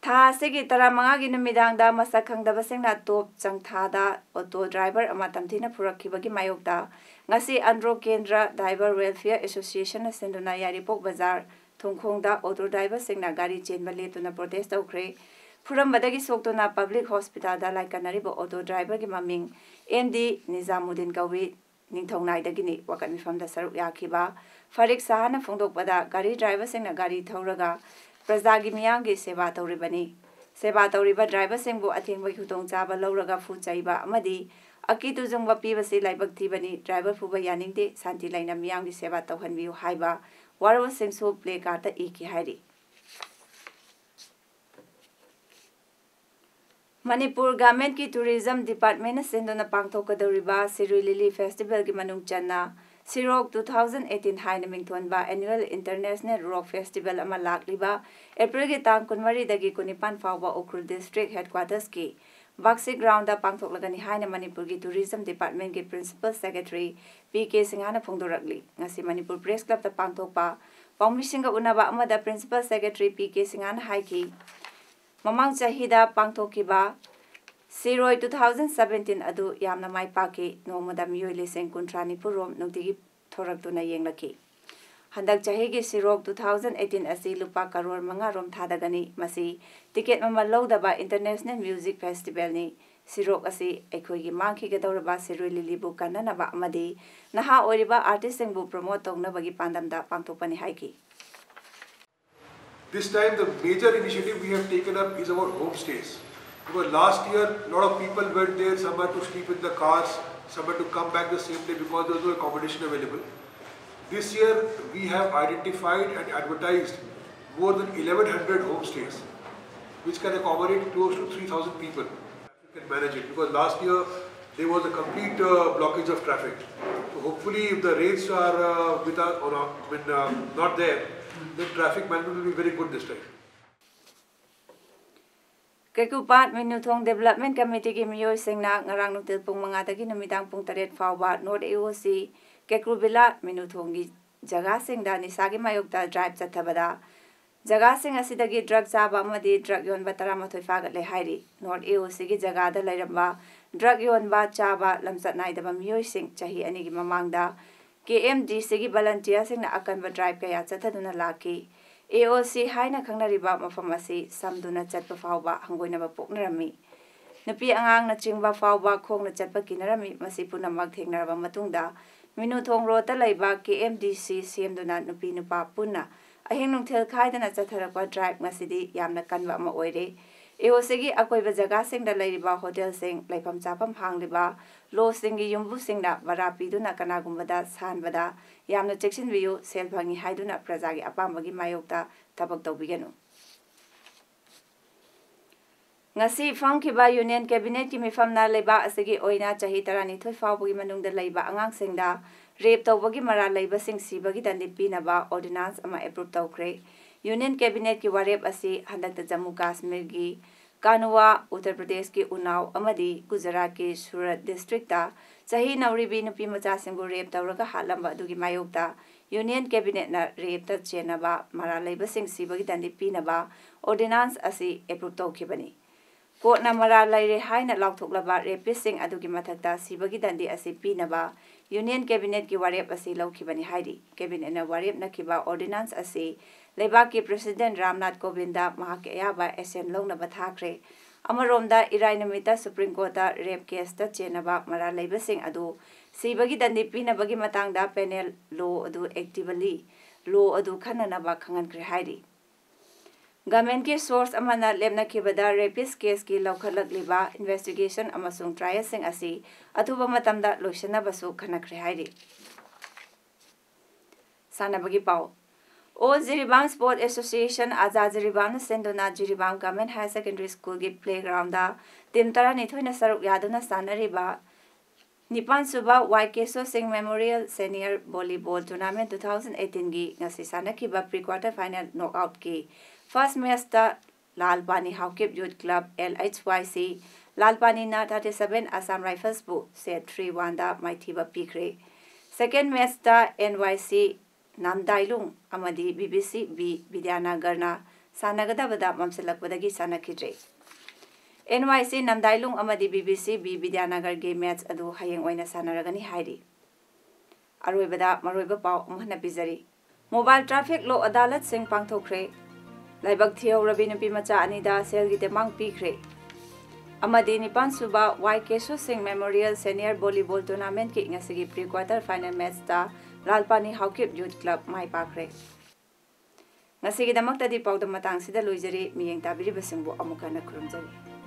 ꯊꯥ ꯑꯁꯤꯒꯤ ꯇꯔꯥꯃꯉꯥꯒꯤ ꯅꯨꯃꯤꯗꯥꯡꯗ ꯃꯁꯛ ꯈꯪꯗꯕꯁꯤꯡꯅ ꯇꯣꯞ ꯆꯪꯊꯥꯗ auto driver ꯑꯃ ꯇꯝꯊꯤꯅ ꯐꯨꯔꯛꯈꯤꯕꯒꯤ ꯃꯥꯌꯣꯛꯇ ꯉꯁꯤ ꯑꯟꯗ꯭ꯔꯣ ꯀꯦꯟꯗ꯭ꯔ Driver Welfare Association ꯅ ꯁꯤꯟꯗꯨꯅ ꯌꯥꯏꯔꯤꯄꯣꯛ ꯕꯖꯥꯔ ꯊꯣꯡꯈꯣꯡꯗ auto driver ꯁꯤꯡꯅ ꯒꯥꯔꯤ ꯆꯦꯟꯕ ꯂꯦꯞꯇꯨꯅ protest ꯇꯧꯈ꯭ꯔꯦ꯫ ꯐꯨꯔꯝꯕꯗꯒꯤ ꯁꯣꯛꯇꯨꯅ public hospital ꯗ ꯂꯥꯏꯀꯠꯅꯔꯤꯕ auto driver ꯒꯤ ꯃꯃꯤꯡ ꯑꯦꯝ ꯗꯤ ꯅꯤꯖꯥꯃꯨꯗꯤꯟ ꯀꯧꯏ꯫ ꯅꯤꯡꯊꯧꯅꯥꯏꯗꯒꯤꯅꯤ꯫ ꯋꯥꯀꯠ ꯃꯤꯐꯝꯗ ꯁꯔꯨꯛ ꯌꯥꯈꯤꯕ ꯐꯔꯤꯛ ꯁꯍꯥꯅ ꯐꯣꯡꯗꯣꯛꯄꯗ, ꯒꯥꯔꯤ driver ꯁꯤꯡꯅ ꯒꯥꯔꯤ ꯊꯧꯔꯒ ꯄ꯭ꯔꯖꯥꯒꯤ ꯃꯤꯌꯥꯝꯒꯤ ꯁꯦꯕꯥ ꯇꯧꯔꯤꯕꯅꯤ꯫ ꯁꯦꯕꯥ ꯇꯧꯔꯤꯕ driver ꯁꯤꯡꯕꯨ ꯑꯊꯤꯡꯕꯒꯤ ꯈꯨꯗꯣꯡꯆꯥꯕ ꯂꯧꯔꯒ ꯐꯨ ꯆꯩꯕ ꯑꯃꯗꯤ ꯑꯀꯤ ꯇꯨꯖꯨꯡꯕ ꯄꯤꯕꯁꯤ ꯂꯥꯏꯕꯛ ꯊꯤꯕꯅꯤ꯫ Driver ꯐꯨꯕ ꯌꯥꯅꯤꯡꯗꯦ꯫ ꯁꯥꯟꯇꯤ ꯂꯩꯅ ꯃꯤꯌꯥꯝꯒꯤ ꯁꯦꯕꯥ ꯇꯧꯍꯟꯕꯤꯌꯨ ꯍꯥꯏꯕ ꯋꯥꯔꯣꯜꯁꯤꯡꯁꯨ placard ꯇ ꯏꯈꯤ ꯍꯥꯏꯔꯤ꯫ ꯃꯅꯤꯄꯨꯔ Government ꯀꯤ Tourism Department ꯅ ꯁꯤꯟꯗꯨꯅ ꯄꯥꯡꯊꯣꯛꯀꯗꯧꯔꯤꯕ ꯁꯤꯔꯨꯏ Lily Festival ꯒꯤ ꯃꯅꯨꯡ ꯆꯟꯅ ꯁꯤꯔꯣꯛ two thousand eighteen ꯍꯥꯏꯅ ꯃꯤꯡꯊꯣꯟꯕ annual International Rock Festival ꯑꯃ ꯂꯥꯛꯂꯤꯕ April ꯒꯤ ꯇꯥꯡ ꯀꯨꯟꯃꯔꯤꯗꯒꯤ ꯀꯨꯟꯅꯤꯄꯥꯟ ꯐꯥꯎꯕ ꯎꯈ꯭ꯔꯨꯜ district headquarters ꯀꯤ ꯕꯥꯛꯁꯤ ground ꯗ ꯄꯥꯡꯊꯣꯛꯂꯒꯅꯤ ꯍꯥꯏꯅ ꯃꯅꯤꯄꯨꯔꯒꯤ Tourism Department ꯀꯤ Principal Secretary ꯄꯤ ꯀꯦ ꯁꯤꯡꯍꯅ ꯐꯣꯡꯗꯣꯔꯛꯂꯤ꯫ ꯉꯁꯤ ꯃꯅꯤꯄꯨꯔ Press Club ꯇ ꯄꯥꯡꯊꯣꯛꯄ ꯄꯥꯎꯃꯤꯁꯤꯡꯒ ꯎꯅꯕ ꯑꯃꯗ Principal Secretary ꯄꯤ ꯀꯦ ꯁꯤꯡꯍꯅ ꯍꯥꯏꯈꯤ, ꯃꯃꯥꯡ ꯆꯍꯤꯗ ꯄꯥꯡꯊꯣꯛꯈꯤꯕ ꯁꯤꯔꯣꯏ two thousand seventeen ꯑꯗꯨ ꯌꯥꯝꯅ ꯃꯥꯏ ꯄꯥꯛꯈꯤ꯫ ꯅꯣꯡꯃꯗ ꯃꯤꯑꯣꯏ ꯂꯤꯁꯤꯡ ꯀꯨꯟꯊ꯭ꯔꯥ ꯅꯤꯐꯨ ꯔꯣꯝ ꯅꯨꯡꯇꯤꯒꯤ ꯊꯣꯔꯛꯇꯨꯅ ꯌꯦꯡꯂꯛꯈꯤ꯫ ꯍꯟꯗꯛ ꯆꯍꯤꯒꯤ ꯁꯤꯔꯣꯛ two thousand eighteen ꯑꯁꯤ ꯂꯨꯄꯥ ꯀꯔꯣꯔ ꯃꯉꯥ ꯔꯣꯝ ꯊꯥꯗꯒꯅꯤ꯫ ꯃꯁꯤ ꯇꯤꯀꯦꯠ ꯃꯃꯜ ꯂꯧꯗꯕ International Music Festivalꯅꯤ꯫ ꯁꯤꯔꯣꯛ ꯑꯁꯤ ꯑꯩꯈꯣꯏꯒꯤ ꯃꯥꯡꯈꯤꯒꯗꯧꯔꯕ ꯁꯤꯔꯣꯏ ꯂꯤꯂꯤꯕꯨ ꯀꯟꯅꯅꯕ ꯑꯃꯗꯤ ꯅꯍꯥ ꯑꯣꯏꯔꯤꯕ artistꯁꯤꯡꯕꯨ promote ꯇꯧꯅꯕꯒꯤ ꯄꯥꯟꯗꯝꯗ ꯄꯥꯡꯊꯣꯛꯄꯅꯤ ꯍꯥꯏꯈꯤ꯫ This time, the major initiative we have taken up is about homestays. Because last year, a lot of people went there, some had to sleep in the cars, some had to come back the same day because there was no accommodation available. This year, we have identified and advertised more than eleven hundred homestays, which can accommodate close to three thousand people. Can manage it, because last year there was a complete uh, blockage of traffic. So hopefully, if the rains are uh, with us or uh, I mean, uh, not there, then traffic management will be very good this time. ꯀꯩꯀꯨꯄꯥꯠ ꯃꯤꯅꯨꯊꯣꯡ Development Committeeꯒꯤ ꯃꯤꯑꯣꯏꯁꯤꯡꯅ ꯉꯔꯥꯡ ꯅꯨꯡꯊꯤꯜ ꯄꯨꯡ ꯃꯉꯥꯗꯒꯤ ꯅꯨꯃꯤꯗꯥꯡ ꯄꯨꯡ ꯇꯔꯦꯠ ꯐꯥꯎꯕ North AOC ꯀꯦꯀ꯭ꯔꯨ villa ꯃꯤꯅꯨꯊꯣꯡꯒꯤ ꯖꯒꯥꯁꯤꯡꯗ ꯅꯤꯁꯥꯒꯤ ꯃꯥꯌꯣꯛꯇ drive ꯆꯠꯊꯕꯗ, ꯖꯒꯥꯁꯤꯡ ꯑꯁꯤꯗꯒꯤ drug ꯆꯥꯕ ꯑꯃꯗꯤ drug ꯌꯣꯟꯕ ꯇꯔꯥꯃꯥꯊꯣꯏ ꯐꯥꯒꯠꯂꯦ ꯍꯥꯏꯔꯤ꯫ North AOCꯒꯤ ꯖꯒꯥꯗ ꯂꯩꯔꯝꯕ drug ꯌꯣꯟꯕ, ꯆꯥꯕ, ꯂꯝꯆꯠ ꯅꯥꯏꯗꯕ ꯃꯤꯑꯣꯏꯁꯤꯡ ꯆꯍꯤ ꯑꯅꯤꯒꯤ ꯃꯃꯥꯡꯗ KMDCꯒꯤ volunteerꯁꯤꯡꯅ ꯑꯀꯟꯕ drive ꯀꯌꯥ ꯆꯠꯊꯗꯨꯅ ꯂꯥꯛꯈꯤ꯫ AOC ꯍꯥꯏꯅ ꯈꯪꯅꯔꯤꯕ ꯃꯐꯝ ꯑꯁꯤ ꯁꯝꯗꯨꯅ ꯆꯠꯄ ꯐꯥꯎꯕ ꯍꯪꯒꯣꯏꯅꯕ ꯄꯣꯛꯅꯔꯝꯃꯤ꯫ ꯅꯨꯄꯤ ꯑꯉꯥꯡꯅꯆꯤꯡꯕ ꯐꯥꯎꯕ ꯈꯣꯡꯅ ꯆꯠꯄ ꯀꯤꯅꯔꯝꯃꯤ꯫ ꯃꯁꯤ ꯄꯨꯝꯅꯃꯛ ꯊꯦꯡꯅꯔꯕ ꯃꯇꯨꯡꯗ, ꯃꯤꯅꯨꯊꯣꯡ ꯔꯣꯗꯇ ꯂꯩꯕ KMDC ꯁꯦꯝꯗꯨꯅ ꯅꯨꯄꯤ ꯅꯨꯄꯥ ꯄꯨꯟꯅ ꯑꯍꯤꯡ ꯅꯨꯡꯊꯤꯜ ꯈꯥꯏꯗꯅ ꯆꯠꯊꯔꯛꯄ drive ꯉꯁꯤꯗꯤ ꯌꯥꯝꯅ ꯀꯟꯕ ꯑꯃ ꯑꯣꯏꯔꯦ꯫ AOCꯒꯤ ꯑꯀꯣꯏꯕ ꯖꯒꯥꯁꯤꯡꯗ ꯂꯩꯔꯤꯕ hotelꯁꯤꯡ, ꯂꯩꯐꯝ ꯆꯥꯐꯝ ꯍꯥꯡꯂꯤꯕ lodgeꯁꯤꯡꯒꯤ ꯌꯨꯝꯕꯨꯁꯤꯡꯅ ꯚꯔꯥ ꯄꯤꯗꯨꯅ ꯀꯅꯥꯒꯨꯝꯕꯗ ꯁꯥꯟꯕꯗ ꯌꯥꯝꯅ ꯆꯦꯛꯁꯤꯟꯕꯤꯌꯨ, ꯁꯦꯜ ꯐꯪꯏ ꯍꯥꯏꯗꯨꯅ ꯄ꯭ꯔꯖꯥꯒꯤ ꯑꯄꯥꯝꯕꯒꯤ ꯃꯥꯌꯣꯛꯇ ꯊꯕꯛ ꯇꯧꯕꯤꯒꯅꯨ꯫ ꯉꯁꯤ ꯐꯝꯈꯤꯕ Union Cabinetꯀꯤ ꯃꯤꯐꯝꯅ ꯂꯩꯕꯥꯛ ꯑꯁꯤꯒꯤ ꯑꯣꯏꯅ ꯆꯍꯤ ꯇꯔꯥꯅꯤꯊꯣꯏ ꯐꯥꯎꯕꯒꯤ ꯃꯅꯨꯡꯗ ꯂꯩꯕ ꯑꯉꯥꯡꯁꯤꯡꯗ rape ꯇꯧꯕꯒꯤ ꯃꯔꯥꯜ ꯂꯩꯕꯁꯤꯡ ꯁꯤꯕꯒꯤ ꯗꯟꯗꯤ ꯄꯤꯅꯕ ordinance ꯑꯃ approve ꯇꯧꯈ꯭ꯔꯦ꯫ Union Cabinetꯀꯤ ꯋꯥꯔꯦꯞ ꯑꯁꯤ ꯍꯟꯗꯛꯇ ꯖꯝꯃꯨ ꯀꯥꯁꯃꯤꯔꯒꯤ ꯀꯥꯅꯨꯋꯥ, ꯎꯠꯇꯔ ꯄ꯭ꯔꯗꯦꯁꯀꯤ ꯎꯅꯥꯎ ꯑꯃꯗꯤ ꯒꯨꯖꯔꯥꯠꯀꯤ ꯁꯨꯔꯠ districtꯇ ꯆꯍꯤ ꯅꯧꯔꯤꯕꯤ ꯅꯨꯄꯤ ꯃꯆꯥꯁꯤꯡꯕꯨ rape ꯇꯧꯔꯒ ꯍꯥꯠꯂꯝꯕ ꯑꯗꯨꯒꯤ ꯃꯥꯌꯣꯛꯇ Union Cabinetꯅ rapeꯇ ꯆꯦꯟꯅꯕ ꯃꯔꯥꯜ ꯂꯩꯕꯁꯤꯡ ꯁꯤꯕꯒꯤ ꯗꯟꯗꯤ ꯄꯤꯅꯕ ordinance ꯑꯁꯤ approve ꯇꯧꯈꯤꯕꯅꯤ꯫ ꯀꯣꯔꯠꯅ ꯃꯔꯥꯜ ꯂꯩꯔꯦ ꯍꯥꯏꯅ ꯂꯥꯎꯊꯣꯛꯂꯕ ꯔꯦꯄꯤꯁꯁꯤꯡ ꯑꯗꯨꯒꯤ ꯃꯊꯛꯇ ꯁꯤꯕꯒꯤ ꯗꯟꯗꯤ ꯑꯁꯤ ꯄꯤꯅꯕ ꯌꯨꯅꯤꯌꯟ ꯀꯦꯕꯤꯅꯦꯠꯀꯤ ꯋꯥꯔꯦꯞ ꯑꯁꯤ ꯂꯧꯈꯤꯕꯅꯤ ꯍꯥꯏꯔꯤ꯫ ꯀꯦꯕꯤꯅꯦꯠꯅ ꯋꯥꯔꯦꯞ ꯅꯈꯤꯕ ꯑꯣꯔꯗꯤꯅꯥꯟꯁ ꯑꯁꯤ ꯂꯩꯕꯥꯛꯀꯤ ꯄ꯭ꯔꯦꯁꯤꯗꯦꯟꯠ ꯔꯥꯝꯅꯥꯊ ꯀꯣꯕꯤꯟꯗ ꯃꯍꯥꯛꯀꯤ ꯑꯌꯥꯕ ꯑꯦꯁꯦꯟ ꯂꯧꯅꯕ ꯊꯥꯈ꯭ꯔꯦ꯫ ꯑꯃꯔꯣꯝꯗ, ꯏꯔꯥꯏ ꯅꯨꯃꯤꯠꯇ ꯁꯨꯄ꯭ꯔꯤꯝ ꯀꯣꯔꯠꯇ ꯔꯦꯞ ꯀꯦꯁꯇ ꯆꯦꯟꯅꯕ ꯃꯔꯥꯜ ꯂꯩꯕꯁꯤꯡ ꯑꯗꯨ ꯁꯤꯕꯒꯤ ꯗꯟꯗꯤ ꯄꯤꯅꯕꯒꯤ ꯃꯇꯥꯡꯗ ꯄꯦꯅꯦꯜ ꯂꯣ ꯑꯗꯨ ꯑꯦꯛꯇꯤꯕꯂꯤ ꯂꯣ ꯑꯗꯨ ꯈꯟꯅꯅꯕ ꯈꯪꯍꯟꯈ꯭ꯔꯦ ꯍꯥꯏꯔꯤ꯫ ꯒꯃꯦꯟꯠꯀꯤ ꯁꯣꯔꯁ ꯑꯃꯅ ꯂꯦꯞꯅꯈꯤꯕꯗ ꯔꯦꯄꯤꯁ ꯀꯦꯁꯀꯤ ꯂꯧꯈꯠꯂꯛꯂꯤꯕ ꯏꯟꯚꯦꯁꯇꯤꯒꯦꯁꯟ ꯑꯃꯁꯨꯡ ꯇ꯭ꯔꯥꯌꯦꯜꯁꯤꯡ ꯑꯁꯤ ꯑꯊꯨꯕ ꯃꯇꯝꯗ ꯂꯣꯏꯁꯤꯟꯅꯕꯁꯨ ꯈꯟꯅꯈ꯭ꯔꯦ ꯍꯥꯏꯔꯤ꯫ ꯁꯥꯟꯅꯕꯒꯤ ꯄꯥꯎ꯫ ꯑꯣꯜ ꯖꯤꯔꯤꯕꯥꯝ ꯁ꯭ꯄꯣꯔꯠ ꯑꯦꯁꯣꯁꯤꯌꯦꯁꯟ, ꯑꯖꯥ ꯖꯤꯔꯤꯕꯥꯝꯅ ꯁꯤꯟꯗꯨꯅ ꯖꯤꯔꯤꯕꯥꯝ ꯒꯚꯔꯟꯃꯦꯟꯠ ꯍꯥꯌꯔ ꯁꯦꯀꯦꯟꯗꯔꯤ ꯁ꯭ꯀꯨꯜꯒꯤ ꯄ꯭ꯂꯦꯒ꯭ꯔꯥꯎꯟꯗ ꯇꯤꯝ ꯇꯔꯥꯅꯤꯊꯣꯏꯅ ꯁꯔꯨꯛ ꯌꯥꯗꯨꯅ ꯁꯥꯟꯅꯔꯤꯕ ꯅꯤꯄꯥꯟꯁꯨꯕ Y Keso Singh memorial senior volleyball tournament two thousand ꯑꯩꯠꯇꯤꯟꯒꯤ ꯉꯁꯤ ꯁꯥꯟꯅꯈꯤꯕ ꯄ꯭ꯔꯤ ꯀ꯭ꯋꯥꯔꯇꯔ ꯐꯥꯏꯅꯦꯜ ꯅꯣꯛꯑꯥꯎꯠꯀꯤ ꯐꯥꯔꯁ ꯃꯦꯆꯇ Lalpani Haokip youth club, L H Y C, ꯂꯥꯜ ꯄꯥꯅꯤꯅ ꯊꯥꯔꯇꯤ ꯁꯚꯦꯟ ꯑꯁꯥꯝ ꯔꯥꯏꯐꯜꯁꯄꯨ ꯁꯦꯠ ꯊ꯭ꯔꯤ ꯋꯥꯟꯗ ꯃꯥꯏꯊꯤꯕ ꯄꯤꯈ꯭ꯔꯦ꯫ ꯁꯦꯀꯦꯟ ꯃꯦꯆꯇ ꯑꯦꯟ ꯋꯥꯏ ꯁꯤ ꯅꯥꯝꯗꯥꯏꯂꯨꯡ ꯑꯃꯗꯤ ꯕꯤ ꯕꯤ ꯁꯤ ꯕꯤ ꯕꯤꯗ꯭ꯌꯥꯅꯒꯔꯅ ꯁꯥꯟꯅꯒꯗꯕꯗ ꯃꯝꯁꯤꯜꯂꯛꯄꯗꯒꯤ ꯁꯥꯟꯅꯈꯤꯗ꯭ꯔꯦ꯫ ꯑꯦꯟ ꯋꯥꯏ ꯁꯤ ꯅꯥꯝꯗꯥꯏꯂꯨꯡ ꯑꯃꯗꯤ ꯕꯤ ꯕꯤ ꯁꯤ ꯕꯤ ꯕꯤꯗ꯭ꯌꯥꯅꯒꯔꯒꯤ ꯃꯦꯆ ꯑꯗꯨ ꯍꯌꯦꯡ ꯑꯣꯏꯅ ꯁꯥꯟꯅꯔꯒꯅꯤ ꯍꯥꯏꯔꯤ꯫ ꯑꯔꯣꯏꯕꯗ ꯃꯔꯨꯑꯣꯏꯕ ꯄꯥꯎ ꯑꯃꯨꯛ ꯍꯟꯅ ꯄꯤꯖꯔꯤ꯫ ꯃꯣꯕꯥꯏꯜ ꯇ꯭ꯔꯥꯐꯤꯛ ꯂꯣꯛ ꯑꯗꯥꯂꯠꯁꯤꯡ ꯄꯥꯡꯊꯣꯛꯈ꯭ꯔꯦ꯫ ꯂꯥꯏꯕꯛ ꯊꯤꯍꯧꯔꯕꯤ ꯅꯨꯄꯤ ꯃꯆꯥ ꯑꯅꯤꯗ ꯁꯦꯜꯒꯤ ꯇꯦꯡꯕꯥꯡ ꯄꯤꯈ꯭ꯔꯦ꯫ ꯑꯃꯗꯤ ꯅꯤꯄꯥꯟꯁꯨꯕ Y Keso Singh memorial senior volleyball ꯇꯣꯔꯅꯥꯃꯦꯟꯠꯀꯤ ꯉꯁꯤꯒꯤ pre quarter final ꯃꯦꯆꯇ Lalpani Haokip youth club ꯃꯥꯏ ꯄꯥꯛꯈ꯭ꯔꯦ꯫ ꯉꯁꯤꯒꯤꯗꯃꯛꯇꯗꯤ ꯄꯥꯎꯗꯝ ꯃꯇꯥꯡꯁꯤꯗ ꯂꯣꯏꯖꯔꯦ꯫ ꯃꯤꯠꯌꯦꯡ ꯇꯥꯕꯤꯔꯤꯕꯁꯤꯡꯕꯨ ꯑꯃꯨꯛ ꯍꯟꯅ ꯈꯨꯔꯨꯝꯖꯔꯤ꯫